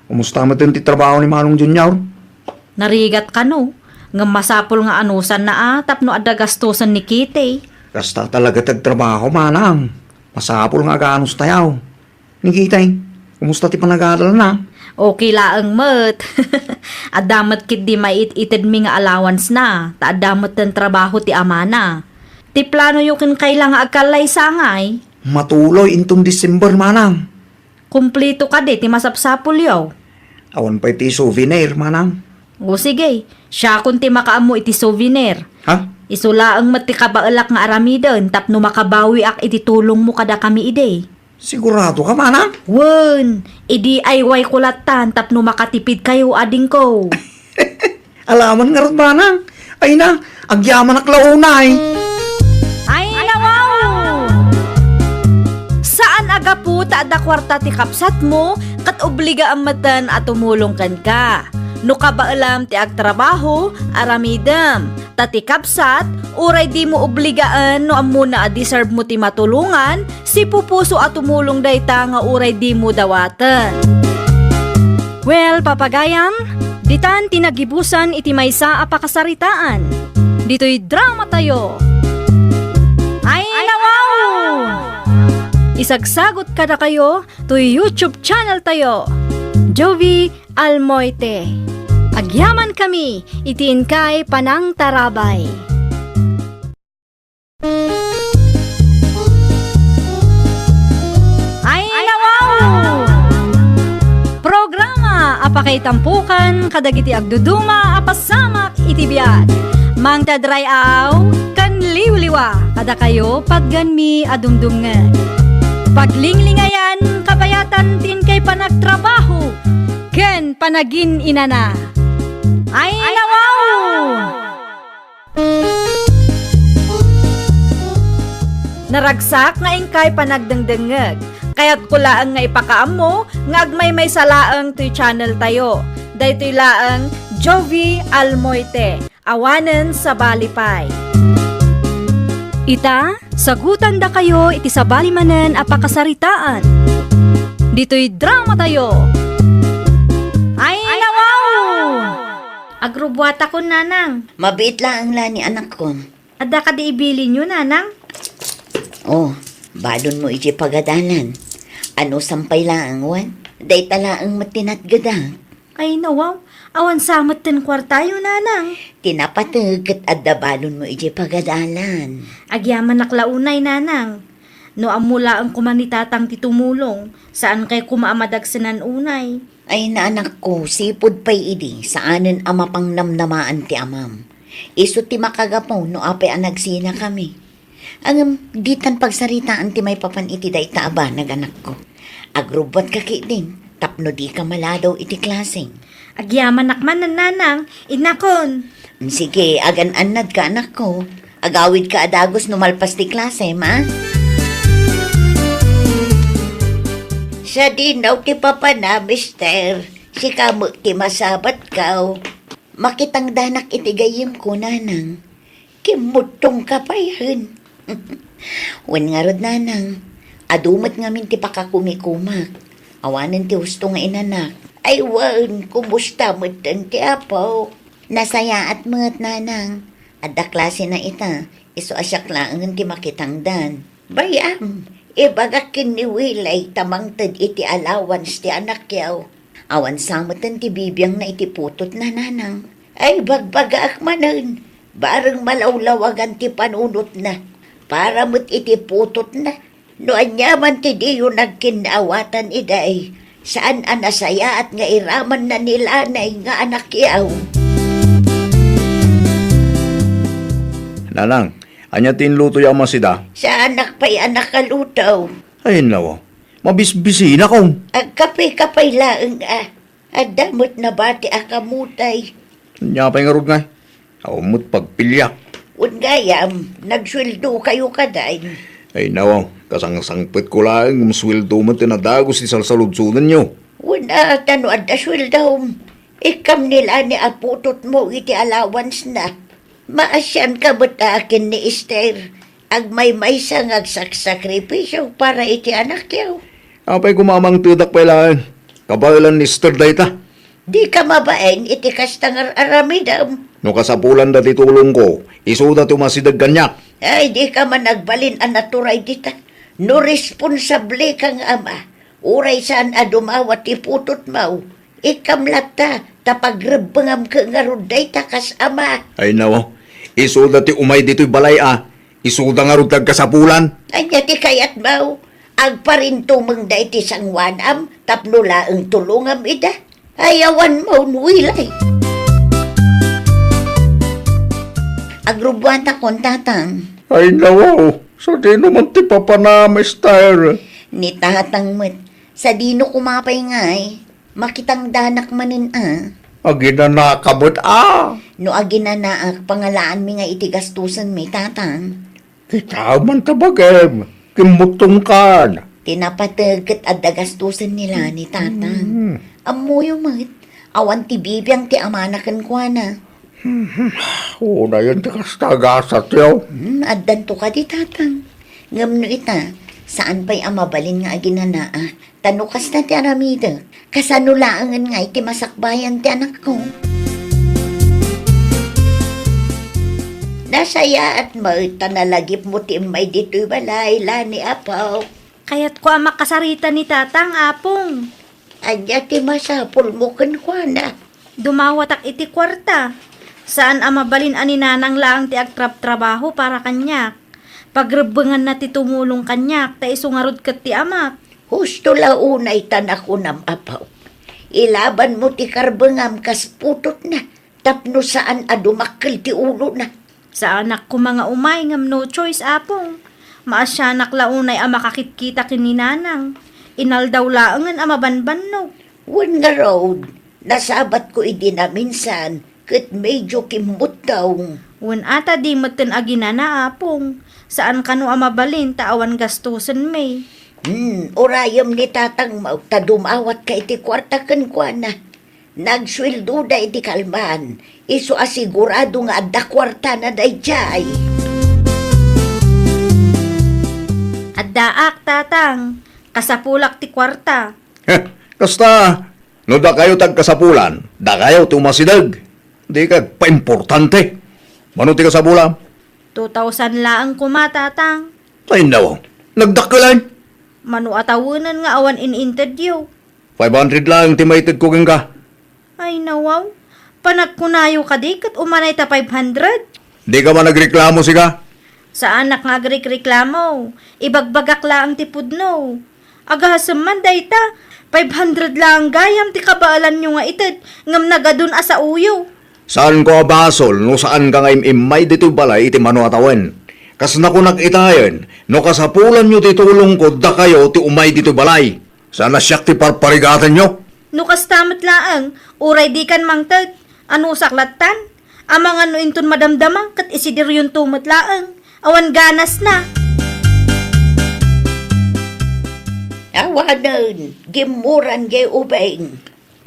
kumusta metten ti trabaho ni Manong Junior? Narigat kano, ngem masapul nga anusanna a tapno adda gastusen ni Kitty. Kasta talaga ti agtrabaho, manang. Masapul nga aganustayo. Ni Kitty, kumusta ti panagadalna? Okay laeng met. Adda met ketdi maiit-itedmi nga allowance na, ta adda metten trabaho ti amana. Ti planoyo ken Kayla nga agkallaysa ngay? Matuloy inton December, manang. Kumplito kadi ti masapsapulyo? Awan pay ti souvenir, manang. O sige, siakon ti makaammo iti souvenir. Ha? Isu laeng met ti kabaelak nga aramiden tapno makabawiak iti tulongmo kadakami idi. Sigurado ka, manang? Wen, idi aywayko lattan tapno makatipidkayo, adingko. Alaman ngarud, manang. Ay na, agyamanak la unay. Ay, nawaw! Saan a gapu ta adda kuarta ti kabsatmo, ket obligaan metten a tumulong kenka. No kabaelam ti agtrabaho, aramidem. Ta ti kabsat, uray dimo obligaen no ammona a deserve mo ti matulongan, sipupuso a tumulong dayta nga uray dimo dawaten. Well, papagayam, ditan ti nagibusan iti maysa a pakasaritaan. Ditoy dramatayo. Ay, nawaw! Isagsagot kadakayo toy YouTube channel tayo, Jovie Almoite. Agyamankami iti inkay panangtarabay. Ay, nawaw! Programa a pakaitampukan kadagiti agduduma a pasamak iti biag. Mangted ray-aw ken liwliwa kadakayo patgenmi a dumdumngeg. Paglinglingayan kabayatan ti inkay panagtrabaho ken panagin-inana. Ay, nawaw! Naragsak nga inkay panagdengdengngeg. Kayatko laeng nga ipakaammo nga agmaymaysa laeng toy channel tayo. Daytoy laeng Jovie Almoite. Awanen sabali pay. Ita, sagutandakayo iti sabali manen a pakasaritaan. Ditoy dramatayo. Ay, nawaw! Agrubbuatakon, nanang. Mabiit laeng la ni anakko. Adda kadi ibilinyo, nanang? Oh, balonmo iti pagadalan. Anusam pay laeng wen? Dayta laeng met ti natgedak. Ay, nawaw. Awan sa metten kuartayo, nanang. Ti napateg ket adda balonmo iti pagadalan. Agyamanak la unay, nanang. No ammo laeng koma ni tatang ti tumulong, saankay koma a madagsenan unay. Ay, anakko, sipud pay idi, saanen a mapangnamnamaan ti amam. Isu ti makagapu no apay a nagsinakami. Ngem, ditan pagsaritaan ti maipapan iti dayta a banag, anakko. Agrubbuatka ketdin tapno dika maladaw iti klase. Agyamanak manen, nanang, innakon. Sige, agan-annadka, anakko. Agawidka a dagus no malpas ti klasem, a? Sadino ti papana, mister? Sika met ti masabatko. Makitangdanak iti gayyemko, nanang. Kimmuttongka payen. Wen ngarud, nanang, adu met ngamin ti pakakumikumak. Awanen ti husto nga inanak. Ay wen, kumusta metten ti apo? Nasayaat met, nanang. Adda klasena ita, isu a siak laengen ti makitangdan. Bay-am, ibagak ken ni Wilay ta mangted iti allowance ti anakyo. Awan sa metten ti bibiangna iti putotna, nanang. Ay, bagbagaak manen, bareng malawlawagan ti panunotna. Para met iti putotna, no aniaman ti diyo nagkinnaawatan idiay, saan a nasayaat nga iramanna ni Lanay nga anakyo. Nanang, ania ti inlutoyo a masida? Saanak pay a nakaluto. Ay, nawa. Mabisbisinakon. Agkape ka pay laeng, a. Adda met nabati a kamutay. Ania pay ngarud ngay? Awan met pagpiliak. Wen gayam, nagsueldokayo kadi? Ay, nawa, kasangsangpetko laeng, sueldo met ti nadagus ti salsaludsodanyo. Wen a, ta no adda sueldom, ikkam ni Lanay a putotmo iti allowance na. Maasianka met a ken ni Esther, agmaymaysa nga agsaksakripisio para iti anakyo. Apay koma a mangtedak pay laeng? Kabaelan ni Esther dayta. Dika mabain iti kasta nga ar-aramidem. No kasapulan dati tulongko, isuda ti umasideg kaniak. Ay, dika man agbalin a naturay dita. No responsable ka nga ama, uray saan a dumawa ti putotmo, ikkam latta, ta pagrebbengam ket ngarud dayta kas ama. Ay, nawa, isuda ti umay ditoy balay a, isuda ngarud ti agkasapulan. Ania ti kayatmo? Agparintumeng dayta sangoanam tapno laeng tulongam ida. Ay, awanmo, Wilay. Agrubbuatakon, tatang. Ay, nawa, sadino man ti papana, mister? Ni tatang met, sadino koma pay ngay, makitangdanak manen a. Aginanaka met a. No aginanaak, pangalaanmi nga iti gastusenmi, tatang. Kita man ta bagim, kimmuttongkan. Ti napateg ket adda gastusen ni Lani, tatang. Hmm. Ammoyo met, awan ti bibiang ti amana kenkuana. Hmm, unayen ti kasta gasatyo. Hmm, addanto kadi, tatang. Ngem no ita, saan pay a mabalin nga aginanaak. Ta no kasta ti aramidek, kasano laengen nga iti masakbayan ti anakko? Nasayaat met ta nalagipmo ti immay ditoy balay, Lani, apo. Kayatko a makasarita ni tatang, apong. Ania ti masapulmo kenkuana? Dumawatak iti kuarta. Saan a mabalin a ni nanang laeng ti agtrabtrabaho para kaniak. Pagrebbenganna ti tumulong kaniak, ta isu ngarud ket ti amak. Husto la unay ta nakunam, apo. Ilabanmo ti karbengam kas putotna, tapno saan a dumakkel ti ulona. Saanak koma nga umay ngem no choice, apong. Maasianak la unay a makakitkita ken ni nanang. Inaldaw laengen a mabanbannog. Wen ngarud, nasabatko idi naminsan ket medio kimmuttong. Wen ata di metten aginana, apong. Saan kano a mabalin ta awan gastusenmi. Hmm, urayem ni tatangmo ta dumawatka iti kuarta kenkuana. Nagsueldoda iti kalman, isu a sigurado nga adda kuartana daydiay. Addaak, tatang. Kasapulak ti kuarta. Heh, kasta, no dakayo ti agkasapulan, dakayo ti umasideg. Dika agpaimportante. Mano ti kasapulam? Two thousand laeng koma, tatang. Ay, nawaw. Nagdakkelan? Mano a tawenen nga awan in-intedyo. Five hundred laeng ti maitedko kenka. Ay, nawaw. Panagkunayo kadi ket umanay ta five hundred? Dika man agreklamo, sika? Saanak nga agrekreklamo. Ibagbagak laeng ti pudno. Agasem man dayta, five hundred laeng gayam ti kabaelanyo nga ited, ngem nagadun a saoyo. Saanko a basol no saanka nga im-immay ditoy balay iti mano a tawen. Kas nakunak itayen, no kasapulanyo ti tulongko, dakayo ti umay ditoy balay. Saan a siak ti parparigatanyo? No kasta met laeng, uray dikan mangted, anusak lattan? Amangan no inton madamdama ket isidiryonto met laeng, awan ganasna. Awanen, gimmuran jay ubing.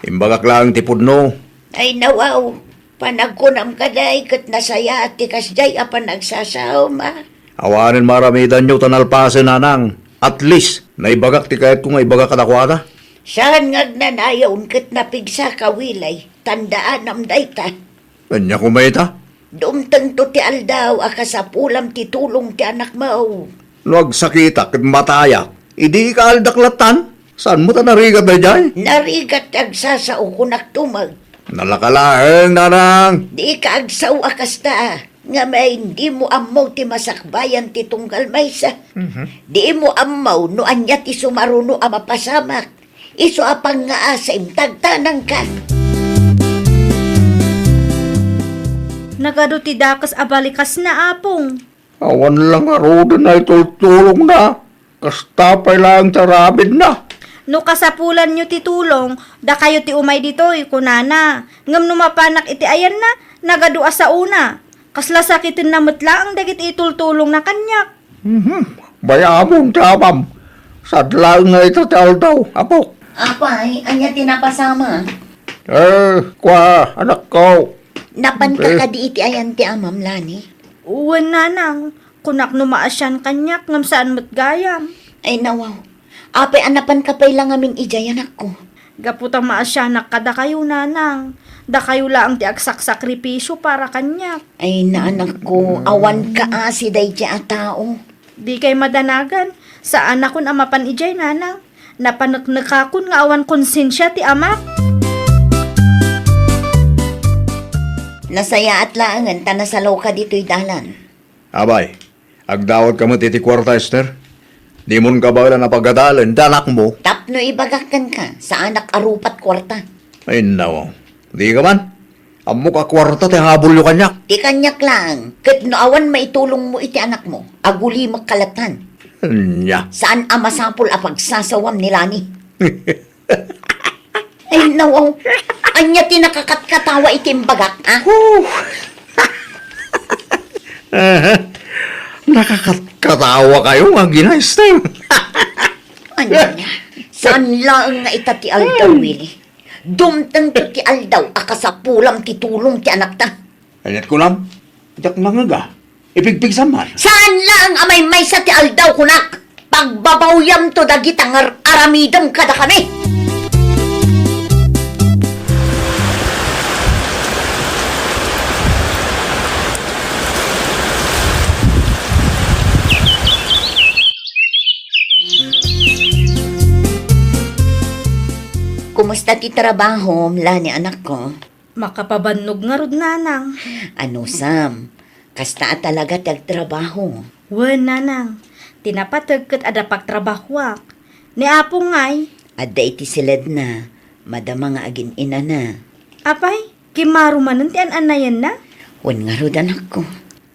Imbagak laeng ti pudno. Ay, nawaw, panagkunam kadi ket nasayaat ti kasjay a panagsasaom, a. Awanen maaramidanyo ta nalpasen, nanang. At least, naibagak ti kayatko nga ibaga kadakuada. Saan nga agnanayon ket napigsaka, Wilay? Tandaanam dayta. Ania koma ita? Dumtengto ti aldaw a kasapulam ti tulong ti anakmo. No agsakitak ket matayak, idi ikaaldak lattan? Saan met a narigat daydiay? Narigat ti agsasao, kunak tumek. Nalaka laeng, nanang. Dika agsao a kasta, ngamin dimo ammo ti masakbayan ti tunggal maysa. Mhm. Dimo ammo no ania ti sumaruno a mapasamak. Isu a pangngaasim, tagtanangka. Nagadu ti dakes a balikasna, apong. Awan la ngaruden a itultulongna. Kasta pay laeng ti aramidna. No kasapulanyo ti tulong, dakayo ti umay ditoy, kunana. Ngem no mapanak iti ayanna, nagadu a saona. Kasla sakitenna met laeng dagiti itultulongna kaniak. Mhm. Bay-amon ti amam. Sad laeng nga ita ti aldaw, apok. Apay, ania ti napasama? Eh, kua, anakko. Napanka Eh. kadi iti ayan ti amam, Lani? Wen, nanang. Kunak no maasian kaniak, ngem saan met gayam. Ay, nawaw. Apay a napanka pay la ngamin idiay, anakko? Gapu ta maasianak kadakayo, nanang. Dakayo laeng ti agsaksakripisio para kaniak. Ay, na, anakko, awan kaasi daydiay a tao. Dikay madanagan. Saanakon a mapan idiay, nanang. Napaneknekakon nga awan konsensia ti amak. Nasayaat laengen ta nasaloka ditoy dalan. Abay, agdawatka met iti kuarta, Esther. Dimon kabaelan a pagadalen ti anakmo. Tapno ibagak kenka, saanak a rupat kuarta. Ay, nawaw. Dika man. Ammok a kuarta ti habulyo kaniak. Ti kaniak laeng, ket no awan maitulongmo iti anakmo, agulimekka lattan. Ania? Saan a masapul a pagsasawam ni Lani? Ay, nawaw. Ania ti nakakatkatawa iti imbagak, a? Huh! Aha. Nakakatkatawa kayo nga ginaistem. Ania? Saan laeng nga ita ti aldaw, Willie? Dumtengto ti aldaw a kasapulam ti tulong ti anakta. Kayat ko lang, diak mangega. Ipigpigsaman. Saan laeng a maymaysa ti aldaw, kunak? Pagbabawyamto dagita nga ar-aramidem kadakami. Kumusta ti trabahom, Lani, anakko? Makapabannog ngarud, nanang. Anusam, kasta a talaga ti agtrabaho? Wen, nanang. Ti napateg ket adda pagtrabahoak. Ni Apo ngay? Adda iti siledna. Madama nga agin-inana. Apay, kimmaro manen ti an-annayenna? Wen ngarud, anakko.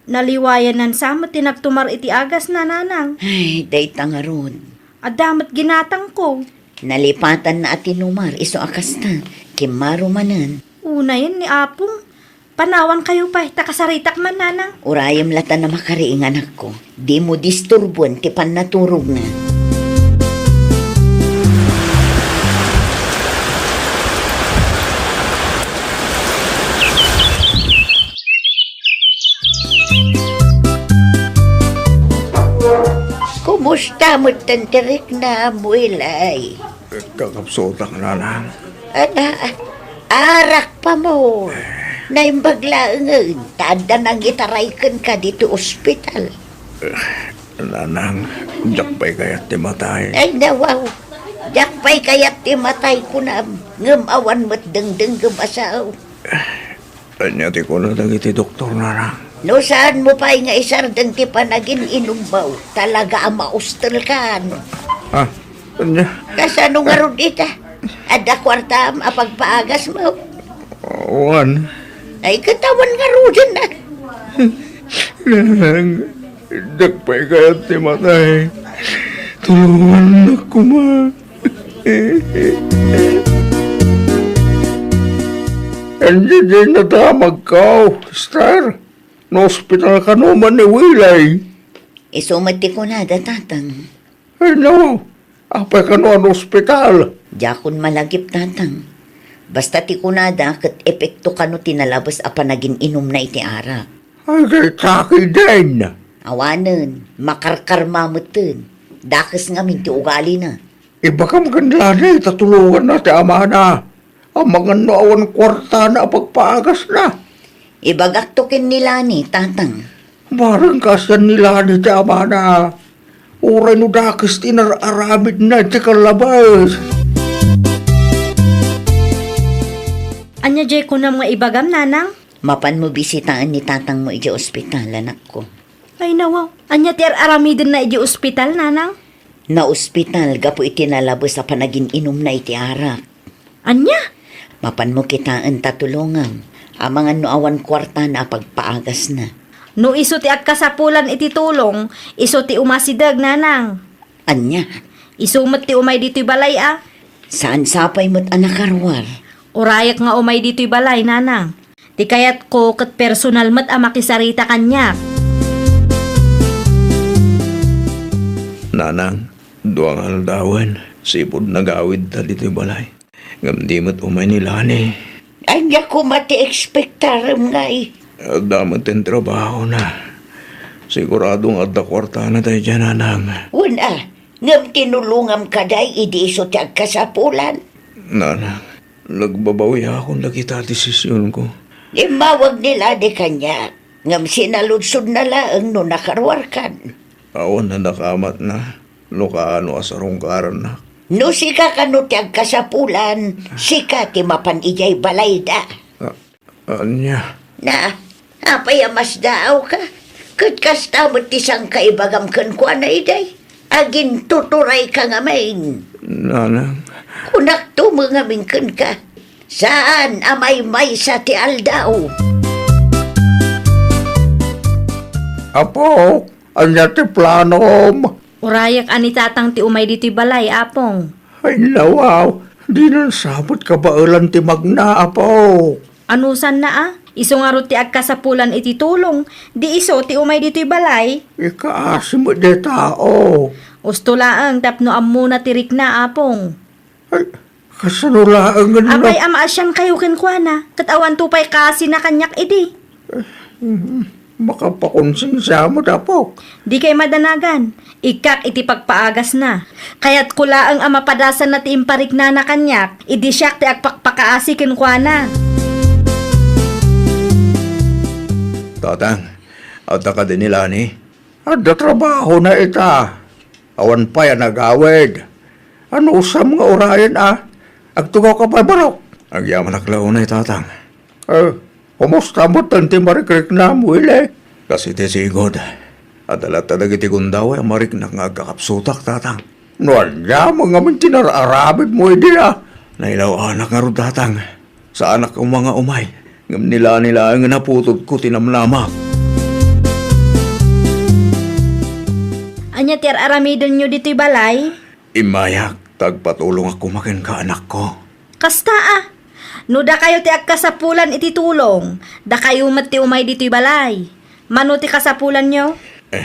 Naliwayanna sa met ti nagtumar iti agasna, nanang. Ay, dayta ngarud. Adda met ginatangko. Nalipatanna a tinumar, isu a kasta, kimmaro manen. Unayen ni Apong. Panawankayo pay, ta kasaritak man, nanang. Urayem latta a makariing, anakko. Dimo disturbuen ti pannaturogna. Kumusta met ti riknam, Wilay? Kakabsutak, nanang. Ana, arak pa mo. Naimbag laengen, ta adda nangitaray kenka ditoy ospital. Nanang, diak pay kayat ti matay. Ay, nawaw. Diak pay kayat ti matay, kunam. Ngem awan met dengdengngem a sao. Ania ti kuna dagiti doktor, nanang? No saanmo pay nga isardeng ti panagin-inummo, talaga a maustelkan. Ah, ania? Kasano ngarud ita? Adda kuartam a pagpaagasmo? Wen. Ay, ket awan ngaruden, a. Nanang, diak pay kayat ti matay. Tulongannak koma. Ania diay nadamagko, Esther? Naospital kano man ni Wilay? Isu met ti kunada, Tatang. Ay, no. Apay kano a naospital? Diakon malagip, Tatang. Basta ti kunada, ket epekto kano ti nalabes a panagin-inumna iti arak. Ay, dayta ketdin. Awanen, makarkarma metten. Dakes ngamin ti ugalina. Ibagam ken Lani ta tulonganna ti amana. Amangan no awan kuartana a pagpaagasna. Ibagakto ken ni Lani, Tatang. Bareng kaasian ni Lani ti amana. Uray no dakes ti inar-aramidna iti kallabes. Ania diay kunam nga ibagam, Nanang? Mapanmo bisitaen ni tatangmo idiay ospital, anakko. Ay, nawaw. Ania ti ar-aramidenna idiay ospital, Nanang? Naospital gapu iti nalabes a panagin-inumna iti arak. Ania? Mapanmo kitaen ta tulongam. Amangan no awan kuartana a pagpaagasna. No isu ti agkasapulan iti tulong, isu ti umasideg, Nanang. Ania? Isu met ti umay ditoy balay a. Saan sapay met a nakaruar. Urayek nga umay ditoy balay, Nanang. Ti kayatko ket personal met a makisarita kaniak. Nanang, dua nga aldawen, sipud nagawidta ditoy balay. Ngem di met umay ni Lani. Ania koma ti ekspektarem ngay? Adda met ti trabahona. Sigurado nga adda kuartana daydiay, Nanang. Wen a, ngem tinulongam kadi idi isu ti agkasapulan. Nanang, nagbabawiakon dagita a desisionko. Immawag ni Lani kaniak, ngem sinaludsodna laeng no nakaruarkan. Awan a nakamatna. No kaano a sarungkarannak. No sika kano ti agkasapulan, sika ti mapan idiay balayda. A-, ania? Na, apay a masdaawka? Ket kasta met ti sangkaibagam kenkuana idiay. Agintuturayka ngamin. Nanang. Kunakto met ngamin kenka. Saan a maymaysa ti aldaw. Apo, ania ti planom? Urayak a ni Tatang ti umay ditoy balay, Apong. Ay, nawaw. Dinan sa met kabaelan ti magna, Apo. Anusanna a? Isu ngarud ti agkasapulan iti tulong, di isu ti umay ditoy balay. Ikaasi met dayta, o. Usto laeng tapno ammona ti rikna, Apong. Ay, kasano laengen no? Apay a maasiankayo kenkuana, ket awanto pay kaasina kaniak idi. Mm, makapakonsensia met, Apok. Dikay madanagan. Ikkak iti pagpaagasna. Kayatko laeng a mapadasanna ti impariknana kaniak, idi siak ti agpakpakaasi kenkuana. Tatang, adda kadi ni Lani? Adda trabahona ita. Awan pay a nagawid. Anusam nga urayen a? Agtugawka pay, barok. Agyamanak la unay, Tatang. Eh, kumusta met ti marikriknam, Willie? Kas iti sigud, adda latta dagiti gundaway a mariknak nga agkakapsutak, Tatang. No ania met ngamin ti nar-aramidmo idi a? Nailaw-anak ngarud, Tatang. Saanak koma nga umay, ngem ni Lani laeng nga naputodko ti namnamak. Ania ti ar-aramidenyo ditoy balay? Immayak, ta agpatulongak koma kenka, anakko. Kasta a, no dakayo ti agkasapulan iti tulong, dakayo met ti umay ditoy balay. Mano ti kasapulanyo? Eh,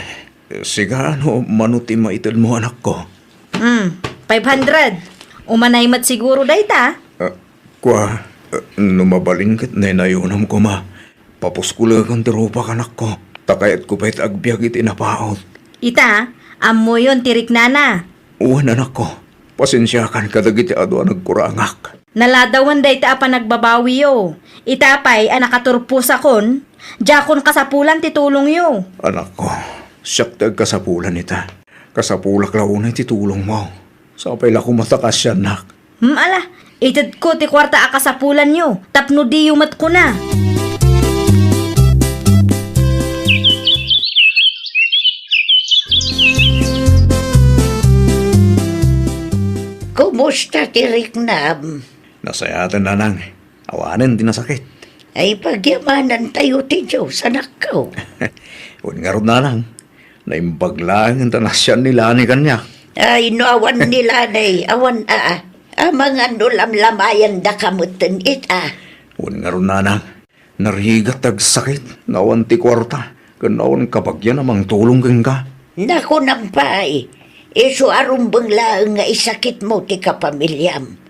siga, no mano ti maitedmo, anakko? Hmm, five hundred. Umanay met siguro dayta? Ah, kua, ah, no mabalin ket naynayonam koma. Papuskoleken ti rupak, anakko. Ta kayatko pay ti agbiag iti napaut. Ita, ammoyon ti riknana. Wen, anakko. Pasensiakan kadagiti adu a nagkurangak. Naladawen dayta a panagbabawiyo. Ita pay a nakaturposakon, diakon kasapulan ti tulongyo. Anakko, siak ti agkasapulan ita. Kasapulak la unay ti tulongmo. Sapay la koma ta kaasiannak. Hmm, ala, itedko ti kuarta a kasapulanyo, tapno diyo met kuna. Kumusta ti riknam? Nasayaten, nanang. Awanen ti nasakit. Ay, pagyamanantayo ti Dios, anakko. Wen ngarud, nanang. Naimbag laeng ta naasian ni Lani kaniak. Ay, no awan ni Lani, awan a, a, amangan no lamlamayandaka metten ita. Wen ngarud, nanang. Narigat ti agsakit, nga awan ti kuarta, ken awan kabagian a mangtulong kenka. Nakunam pay, isu a rumbeng laeng nga isakitmo ti kapamiliam.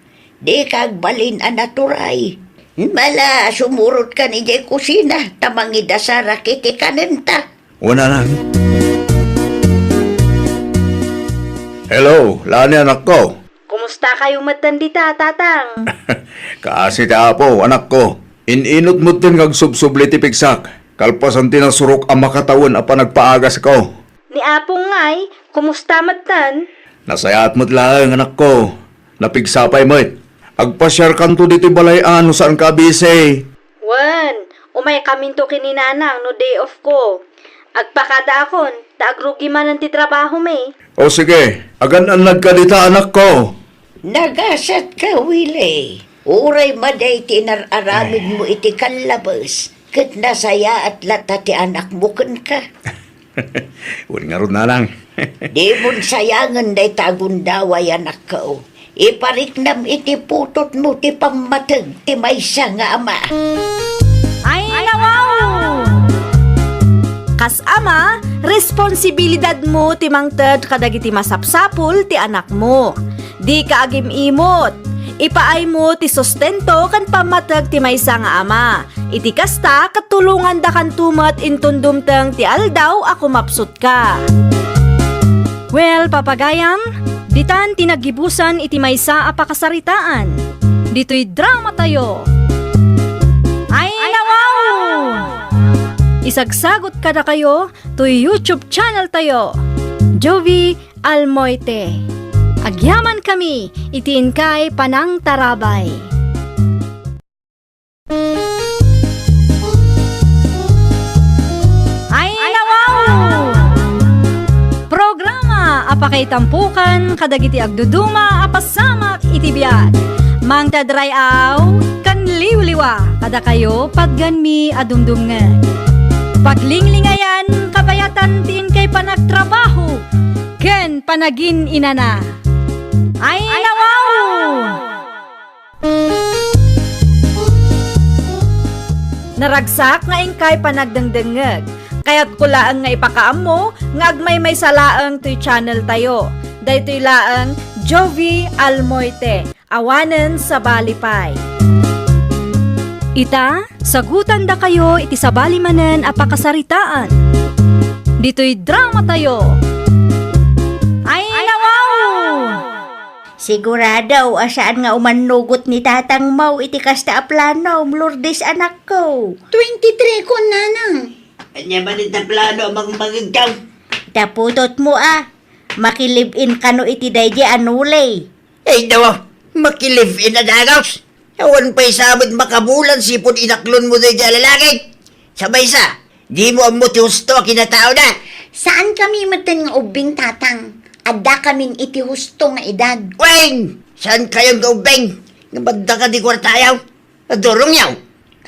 Dika agbalin a naturay. Mala, sumurotka idiay kusina, ta mangidasarak iti kanenta. Wen, nanang. Hello, Lani, anakko. Kumustakayo metten dita, Tatang? Kaasi ti Apo, anakko. In-inut metten nga agsubsubli ti pigsak, kalpasan ti nasurok a makatawen a panagpaagasko. Ni Apong ngay, kumusta metten? Nasayaat met laeng, anakko. Napigsa pay met. Agpasiarkanto ditoy balay a no saanka a busy. Wen, umaykaminto ken ni Nanang no day off ko. Agpakadaakon, ta agrugi manen ti trabahomi. O sige, agan-annadka dita, anakko. Nagasatka, Willie. Uray madaydi ti inar-aramidmo iti kallabes, ket nasayaat latta ti anakmo kenka. Wen ngarud, nanang. Dimon sayangen dayta a gundaway, anakko. Ipariknam iti putotmo ti pammateg ti maysa nga ama. Ay, nawaw! Kas ama, responsibilidadmo ti mangted kadagiti masapsapul ti anakmo. Dika agim-imot. Ipaaymo ti sustento ken pammateg ti maysa nga ama. Iti kasta, ket tulongandakanto met inton dumteng ti aldaw a kumapsutka. Well, papagayam, ditan ti naggibusan iti maysa a pakasaritaan. Ditoy dramatayo. Ay, nawaw! Isagsagot kadakayo toy YouTube channeltayo, Jovie Almoite. Agyamankami iti inkay panangtarabay. Ay, nawaw! Programa a pakaitampokan kadagiti agduduma a pasamak iti biag. Mangted ray-aw ken liwliwa kadakayo, patganmi a dumdumngeg. Paglinglingayan, kabayatan ti inkay panagtrabaho ken panagin-inana. Ay, nawaw! Naragsak nga inkay panagdengdengngeg. Kayatko laeng nga ipakaammo nga agmaymaysa laeng toy channel tayo. Daytoy laeng Jovie Almoite. Awanen sabali pay. Ita, sagutandakayo iti sabali manen a pakasaritaan. Ditoy drama tayo. Ay, nawaw! Sigurado a saan nga umannugot ni tatangmo iti kasta a planom, Lourdes, anakko. Twenty-three ko, nanang. Ania man ita plano, mangmangegkaw? Taputotmo a, makilive-in kano iti daydi a Noli. Ay, dawa, makilive-in a dagus. Awan pay sa met makabulan sipud inaklonmo daydi a lalaki. Sa maysa, dimo ammo ti husto a kinataona. Saan kami metten nga ubbing, tatang. Adda kamin iti husto nga edad. Wen! Saan kayo nga ubbing? Nga madda ka di kwartayo? Adurongyo.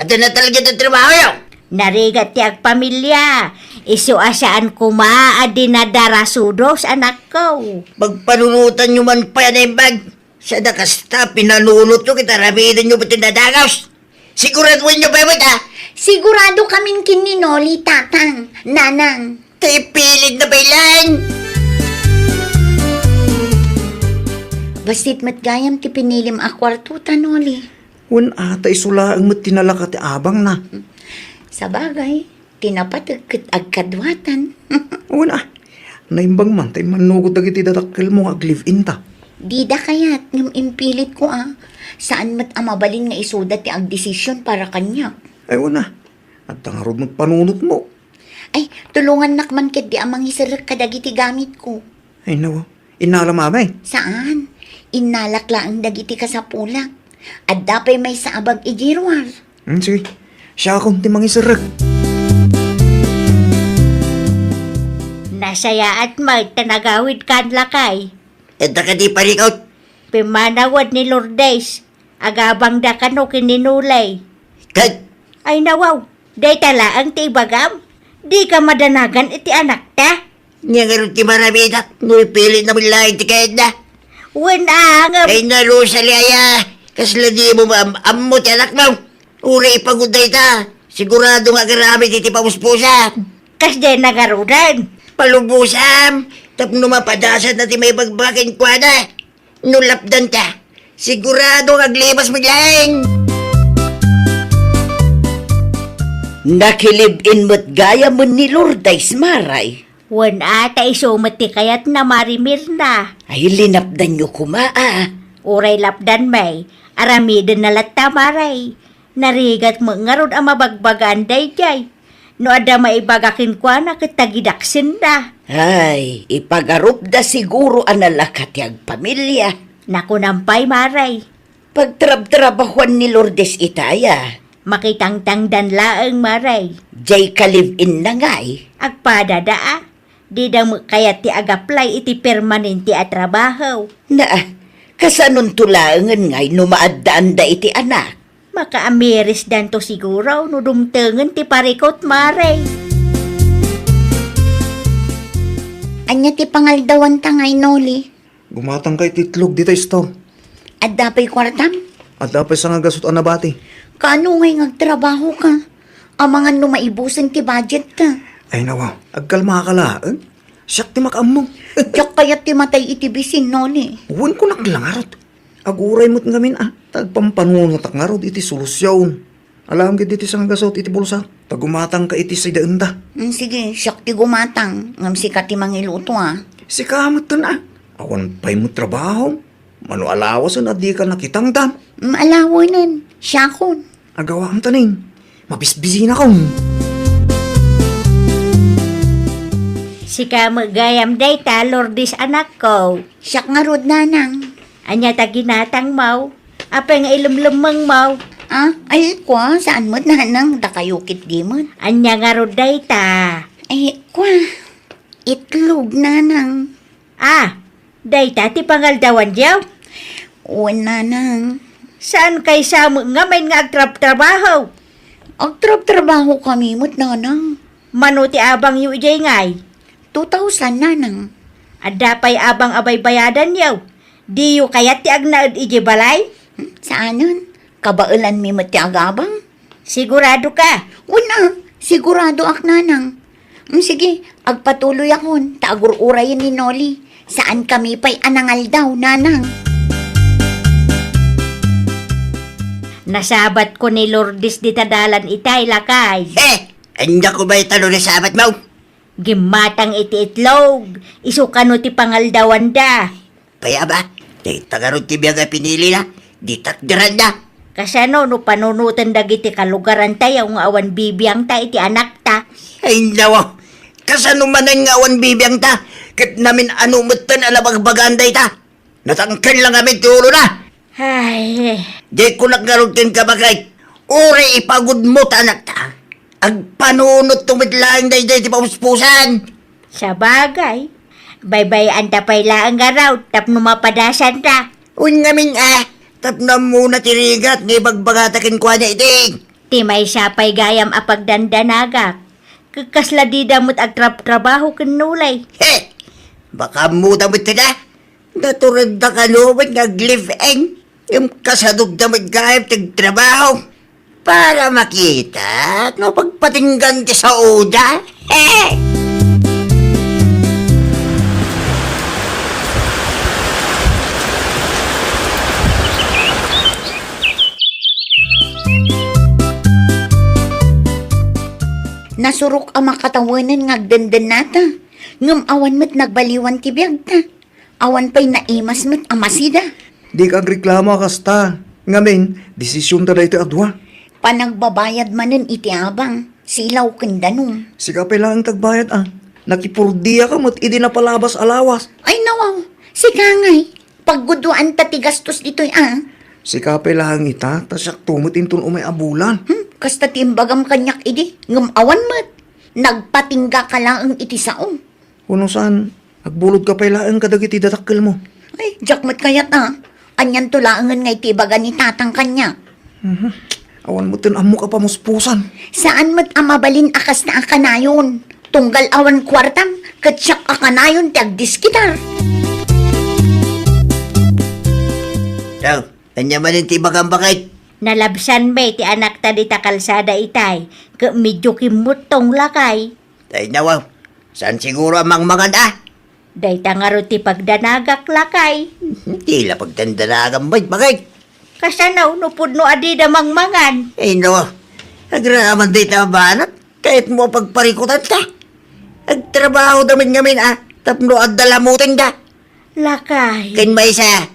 Adda na talaga ti trabahoyo. Narigat ti agpamilia. Isu a saan koma a dinadarasudos, anakko. Pagpanunotanyo man pay a naimbag. Sada kasta, pinanunotyo ket aramidenyo met ti nadagus. Siguradoenyo pay met, a? Sigurado kamin ken ni Noli, tatang, nanang. Ti pilit na pay laeng. Bassit met gayam ti pinilim a kuarto ta, Noli. Wen, a, ta isu laeng met ti nalaka ti abangna. Sabagay, ti napateg ket agkaduatan. Wen, a, naimbag man ta immannugot dagiti dadakkelmo nga aglive-in ta. Dida kayat, ngem impilitko, a. Saan met a mabalin nga isuda ti agdesision para kaniak. Ay, wen, a. Adda ngarud met panunotmo. Ay, tulongannak man ketdi a mangiserrek kadagiti gamitko. Ay, nawa. Innalam, amay? Saan. Innalak laeng dagiti kasapulak. Adda pay maysa a bag idiay ruar. Hmm, sige. Siakon ti mangiserrek. Nasayaat met ta nagawidkan, lakay. Adda kadi parikut? Pimmanawed ni Lourdes. Agabangda kano ken ni Noli. Ket? Ay, nawaw, dayta laeng ti ibagam? Dika madanagan iti anakta? Nia ngarud ti maramidak no ipilitna met laeng ti kayatna? Wen, a, ngem. Ay, nalusa, Liaya. Kasla dimo maam-ammo ti anakmo? Uray ipagud dayta. Sigurado nga agaramid iti pamuspusan. Kasdiay nangaruden. Palubosam, tapno mapadasatna ti maibagbaga kenkuana. No lapdanta, sigurado nga aglibas met laeng. Nakilive-in met gayamen ni Lourdes, Maray. Wen, a, ta isu met ti kayatna, Mari Mirna. Ay, linapdanyo koma, a. Uray lapdan, May. Aramidenna latta, Maray. Narigat met ngarud a mabagbagaan daydiay. No adda maibaga kenkuana ket tagidaksenda. Ay, ipagarupda siguro a nalaka ti agpamilia. Nakunam pay, Maray. Pagtrabtrabahuan ni Lourdes itaya. Makitangtangdan laeng, Maray. Jay ka-live-in na ngay? Agpadada, a. Dida met kayat ti ag-apply iti permanente a trabaho. Naa, kasanonto laengen ngay no maaddaanda iti anak? Makaamirisdanto siguro no dumtengen ti parikut, Mare. Ania ti pangaldawanta ngay, Noli? Gumatangka iti itlog dita store. Adda pay kuartam? Adda pay sangagasut a nabati. Kaano ngay nga agtrabahoka? Amangan no maibusen ti budgetka. Ay, nawa, agkalmaka laeng. Siak ti makaammo. Diak kayat ti matay iti bisin, Noli. Wen, kunak la ngarud. Aguray met ngamin, a, ta agpampanunotak ngarud iti solusion. Alaem ketdi ti sangagasut iti bulsak. Ta gumatangka iti sidaenda. Mm, sige, siak ti gumatang. Ngem sika ti mangiluto, a. Sika metten, a. Awan pay met trabaho. Mano alawasen a dika nakitangdan? Mm, alawenen. Siakon. Agawaam ta nin. Mabisbisinakon. Sika met gayam dayta, Lourdes, anakko. Siak ngarud, nanang. Ania ta ginatangmo? Apay nga ilemlemmengmo? A, ay, kua, saan met, nanang, dakayo ketdi met. Ania ngarud dayta? Ay, kua, itlog, nanang. A, dayta ti pangaldawanyo? Wen, nanang. Saan kaysa met ngamin nga agtrabtrabaho? Agtrabtrabaho kami met, nanang. Mano ti abangyo idiay ngay? Two thousand, nanang. Adda pay abang a baybayadanyo. Diyo kayat ti agnaed idiay balay? Hmm, saanen. Kabaelanmi met ti agabang. Sigurado ka? Kuna, siguradoak, nanang. Hmm, sige, agpatuloyakon, ta agur-urayen ni Noli. Saankami pay a nangaldaw, nanang. Nasabatko ni Lourdes dita dalan itay, lakay. Eh, ania ko ba ita no nasabatmo? Gimmatang iti itlog, isu kano ti pangaldawanda. Pay aba, dayta ngarud ti biag a pinilina, di takderanda. Kasano no panunoten dagiti kalugarantayo nga awan bibiangta iti anakta? Ay, nawa, kasano manen nga awan bibiangta? Ket namin-ano metten a nabagbagaan dayta? Natangken lang amin ti ulona. Ay. Di kunak ngarud kenka, Baket, uray ipagudmo ta anakta. Agpanunotto met laeng daydiay ti pamuspusan. Sabagay, baybay-anta pay laeng ngarud tapno mapadasanta. Wen ngamin a, tapno ammona ti rigat nga ibagbagata kenkuana idi. Ti maysa pay gayam a pagdandanagak, ket kasla dida met agtrabtrabaho ken Noli. He! Baka ammota met ida. Naturenda kano met nga ag-live-in. Ngem kasadogda met gayam ti agtrabaho para makita no pagpatinggan ti saoda. Eh! Nasurok a makatawenen nga agdendennata, ngem awan met nagbaliwan ti biagta. Awan pay naimas met a masida. Dika agreklamo a kasta. Ngamin, desisionta daytoy a dua. Panagbabayad manen iti abang, silaw ken danum. Sika pay laeng ti agbayad a. Nakipurdiaka met idi napalabas a lawas. Ay, nawaw. Sika ngay. Pagguduanta ti gastos ditoy a. Sika pay laeng ita, ta siakto met inton umay a bulan. Hmm, kasta ti imbagam kaniak idi, ngem awan met. Nagpatingga ka laeng iti sao. Wenno saan, agbulodka pay laeng kadagiti dadakkelmo. Ay, diak met kayat a. Anianto laengen nga iti ibaga ni tatang kaniak? Mhm. Awan metten ammok a pamuspusan. Saan met a mabalin a kasta a kanayon. Tunggal awan kuartam, ket siak a kanayon ti agdiskitar. Daw, ania manen ti ibagam, Baket? Nalabsanmi ti anakta dita kalsada itay, ket medio kimmuttong, lakay. Ay, nawa, saan siguro a mangmangan a? Dayta ngarud ti pagdanagak, lakay. Ti la pagdandanagam met, Baket. Kasano no pudno a dida mangmangan? Ay, no. Agraman dayta a banag. Kayatmo a pagparikutanta. Agtrabahoda met ngamin a tapno adda lamutenda. Lakay. Ken maysa,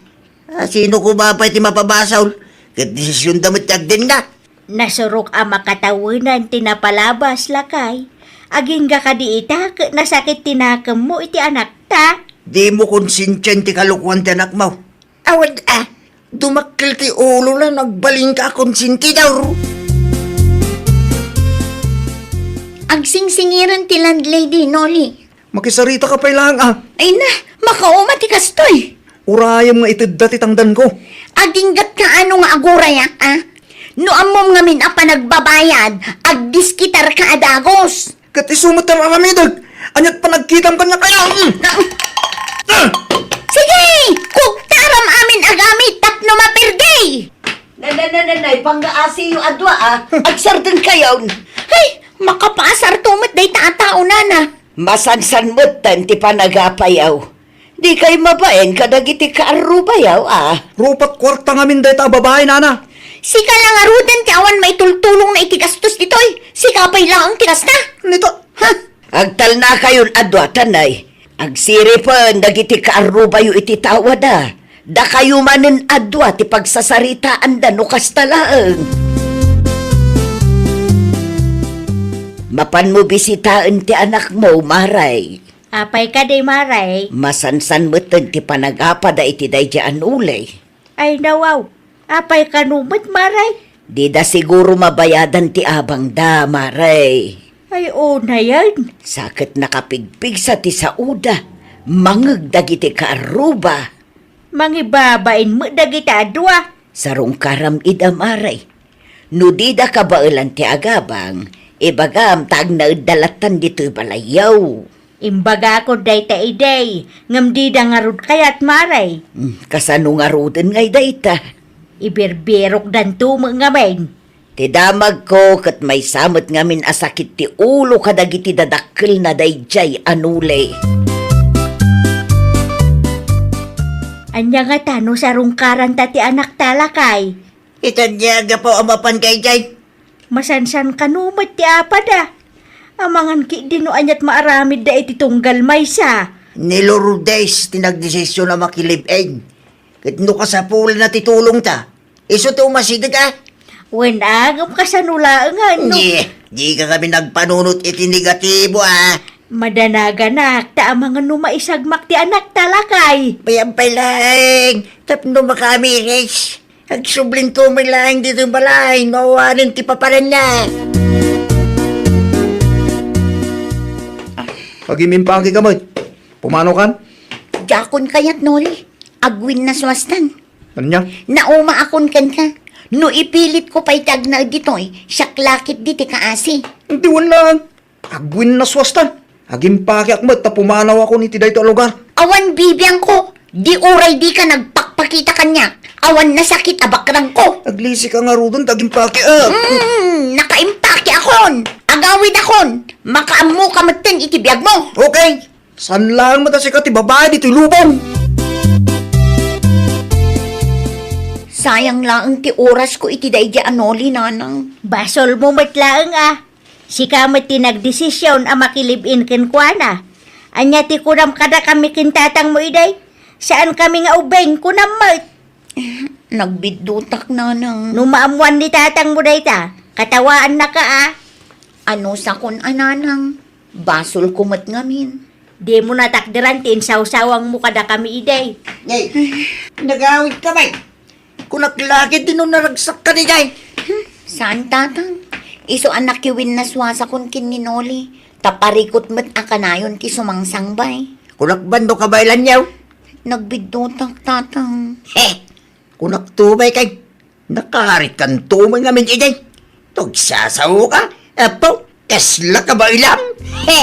a, sino koma pay ti mapabasol? Ket desisionda met ti agdenna. Nasurok a makatawenan ti napalabas, lakay. Agingga kadi ita ket nasakit ti nakemmo iti anakta. Dimo konsensian ti kalokuan ti anakmo. Awan a, dumakkel ti ulona, nagbalinka a konsentidor. Agsingsingiren ti landlady, Noli. Makisarita ka pay laeng a. Ay na, makauma ti kastoy. Urayem nga itedda ti tangdanko. Aginggatka ano nga agurayak a? No ammom ngamin a panagbabayad, agdiskitarka a dagus. Ket isu met ti ar-aramidek. Aniat panagkitam kaniak a? Mm. Ah! Sige! Kuktaram amin a gamit tapno mapirdi! Nananananay, panggaasiyo a dua a. Agsardengkayon. Ay, makapaasarto met dayta a tao, nana. Masansan metten ti panagapayaw. Dikay mabain kadagiti kaarrubayaw a. Rupat kuarta ngamin dayta a babai, nana. Sika la ngaruden ti awan maitultulongna iti gastos ditoy. Sika pay laeng ti kasta. Nita. Ha? Agtalnakayon a dua, tanay. Agsiripen dagiti kaarrubayo iti tawada. Dakayo manen a dua ti pagsasaritaanda no kasta laeng. Mapanmo bisitaen ti anakmo, Maray. Apay kadi, Maray? Masansan metten ti panagapada iti daydiay a Noli. Ay, nawaw. Apay kano met, Maray? Dida siguro mabayadan ti abangda, Maray. Ay, unayen. Sa ket nakapigpigsa ti saoda, mangeg dagiti kaarruba. Mangibabain met dagiti a dua. Sarungkaram ida, Maray. No dida kabaelan ti agabang, ibagam ta agnaedda lattan ditoy balayyo. Imbagakon dayta idi, ngem dida ngarud kayat, Mare. Hmm, kasano ngaruden ngay dayta? Ibirbirokdanto met ngamin. Ti damagko ket maysa met ngamin a sakit ti ulo kadagiti dadakkelna daydiay a noli. Ania ngata no sarungkaranta ti anakta, lakay? Ita ania gapu a mapan daydiay? Masansan kano met ti apada. Amangan ketdi no aniat maaramidda iti tunggal maysa. Ni Lourdes ti nagdesisyon a makilive-in. Ket no kasapulanna ti tulongta, isu ti umasideg a. Wen a, ngem kasano laeng a no? Di, dika kami nagpanunot iti negatibo a. Madanaganak, ta amangan no maisagmak ti anakta, lakay. Pay-am pay laeng, tapno makaamiris. Agsublinto met laeng ditoy balay, no awanen ti papananna. Agimpakeka met. Pumanokan? Diakon kayat, Noli. Agwinnaswastan. Ania? Naumaakon kenka. No ipilitko pay ti agnaed ditoy, siak la ketdi ti kaasi. Diwen laeng. Agwinnaswastan. Agimpakeak met ta pumanawakon iti daytoy a lugar. Awan bibiangko. Di uray dika nagpakpakita kaniak, awan nasakit a bakrangko. Aglisika ngaruden ta agimpakeak. Mm, nakaimpakeakon. Agawidakon. Makaammoka metten iti biagmo. Okay. Saan laeng met a sika ti babai ditoy lubong? Sayang laeng ti orasko iti daydiay a noli, Nanang. Basolmo met laeng a. Sika met ti nagdesisyon a makilive-in kenkuana. Ania ti kunam kadakami ken tatangmo idi? Saankami nga ubing, kunam met. Nagbiddutak, Nanang. No maammuan ni tatangmo dayta, katawaannaka a. Anusakon a, Nanang. Basolko met ngamin. Dimo natakderan ti insawsawangmo kadakami idi. Nay, nagawidka met. Kunak la ketdi no naragsakka diay. Hmm, saan, Tatang. Isu a nakiwinnaswasakon ken ni Noli, ta parikut met a kanayon ti sumangsangbay. Kunak ban no kabaelanyo? Nagbiddutak, Tatang. He, kunakto met kay, nakaritkanto met ngamin idi. Agsasaoka, apo, kasla kabaelam. He.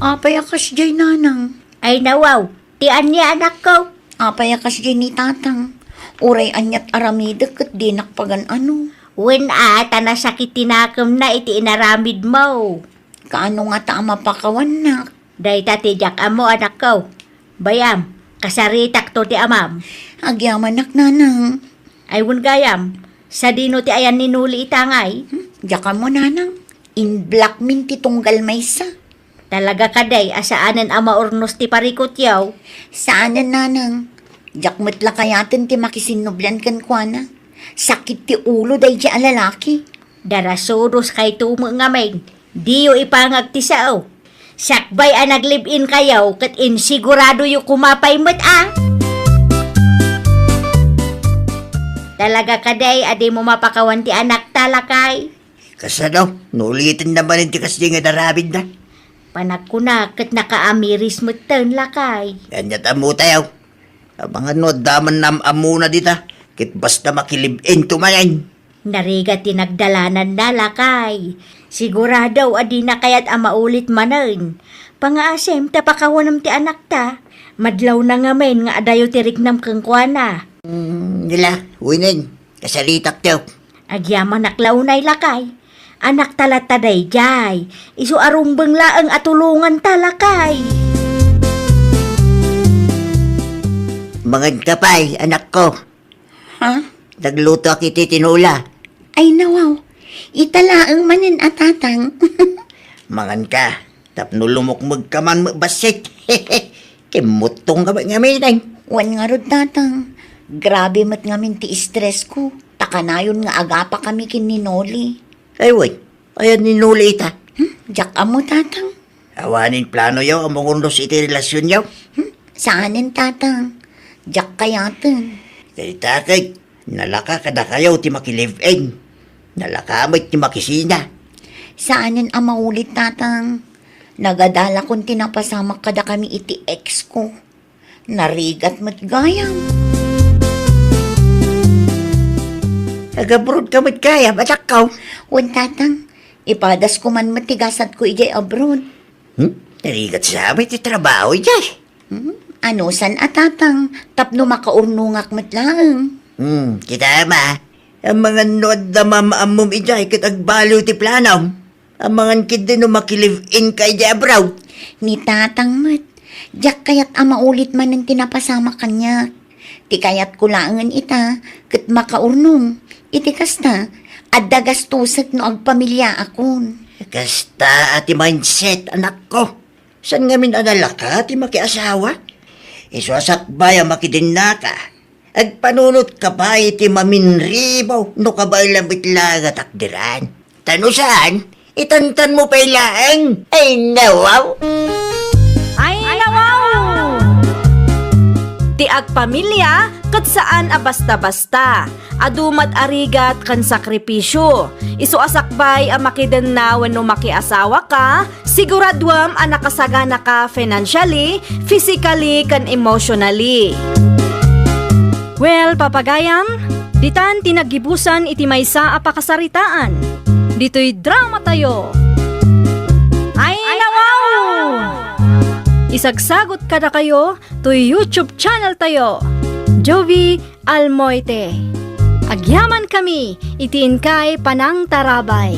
Apay a kasdiay, Nanang? Ay, nawaw. Ti ania, anakko? Apay a kasdiay ni Tatang? Uray aniat aramidek ket dinak pagan-ano. Wen a, ta nasakit ti nakemna iti inaramidmo. Kaano ngata a mapakawannak? Dayta ti diak ammo, anakko. Bay-am, kasaritakto ti amam. Agyamanak, Nanang. Ay, wen gayam, sadino ti ayan ni Noli ita ngay? Hmm, diak ammo, Nanang. In-blockmin ti tunggal maysa. Talaga kadi a saanen a maurnos ti parikutyo? Saanen, Nanang. Diak met la kayaten ti makisinnublian kenkuana. Sakit ti ulo daydiay a lalaki. Darasudos kayto met ngamin. Diyo ipangag ti sao. Sakbay a naglive-in kayo ket insiguradoyo koma pay met a. Talaga kadi a dimo mapakawan ti anakta, lakay? Kasano? No uliten na manen ti kasdi nga inaramidna? Panagkunak ket nakaamiris metten, lakay. Ania ti ammotayo? Amangan no adda man naam-ammona dita, ket basta makilive-into manen. Narigat ti nagdalananna, lakay. Sigurado a dina kayat a maulit manen. Pangaasem ta pakawanem ti anakta. Madlawna ngamin nga adayo ti riknam kenkuana. Hmm, nila, winen, kasaritakto. Agyamanak la unay, lakay. Anakta latta daydiay. Isu a rumbeng laeng a tulonganta, lakay. Manganka pay, anakko. Ha? Naglutoak iti tinola. Ay, nawaw. Ita laeng manen a, Tatang. Manganka. Tapno lumukmegka man met bassit. Kimmuttongka met ngamin. Wen ngarud, Tatang. Grabe met ngamin ti stressko. Ta kanayon nga agapakami ken ni Noli. Ay, wen. Ayan ni Noli ita. Hmm? Diak ammo, Tatang. Awanen planoyo a mangurnos iti relasionyo? Hmm? Saanen, Tatang. Diak kayaten. Dayta ket, nalaka kadakayo ti makilive-in. Nalaka met ti makisina. Saanen a maulit, Tatang. Nagadalakon ti napasamak kadakami iti ex ko. Narigat met gayam. Agabrodka met gayam, anakko. Wen, Tatang. Ipadasko man met ti gasatko idiay abroad. Hmm? Narigat sa met ti trabaho idiay. Hmm? Anusan a, Tatang, tapno makaurnongak met laeng. Hmm, kita ma. Amangan no adda maam-ammom idiay ket agbaliw ti planom. Amangan ketdi no maki-live-in ka idiay abroad. Ni Tatang met, diak kayat a maulit manen ti napasamak kaniak. Ti kayatko laengen ita, ket makaurnong. Iti kasta, adda gastusek no agpamiliaakon. Kasta a ti mindset, anakko. Saan ngamin a nalaka ti makiasawa? Isu a sakbay a makidennaka, agpanunotka pay iti maminribaw no kabaelam met laeng a takderan. Ta no saan, itantanmo pay laeng. Ay, nawaw! Ay, nawaw! Ti agpamilia ket saan a basta-basta. Adu met a rigat ken sakripisio. Isu a sakbay a makidenna wenno makiasawaka, siguraduem a nakasaganaka financially, physically, ken emotionally. Well, papagayam, ditan ti naggibusan iti maysa a pakasaritaan. Ditoy dramatayo. Ay, nawaw! Isagsagot kadakayo toy YouTube channel tayo, Jovie Almoite. Agyamankami iti inkay panangtarabay.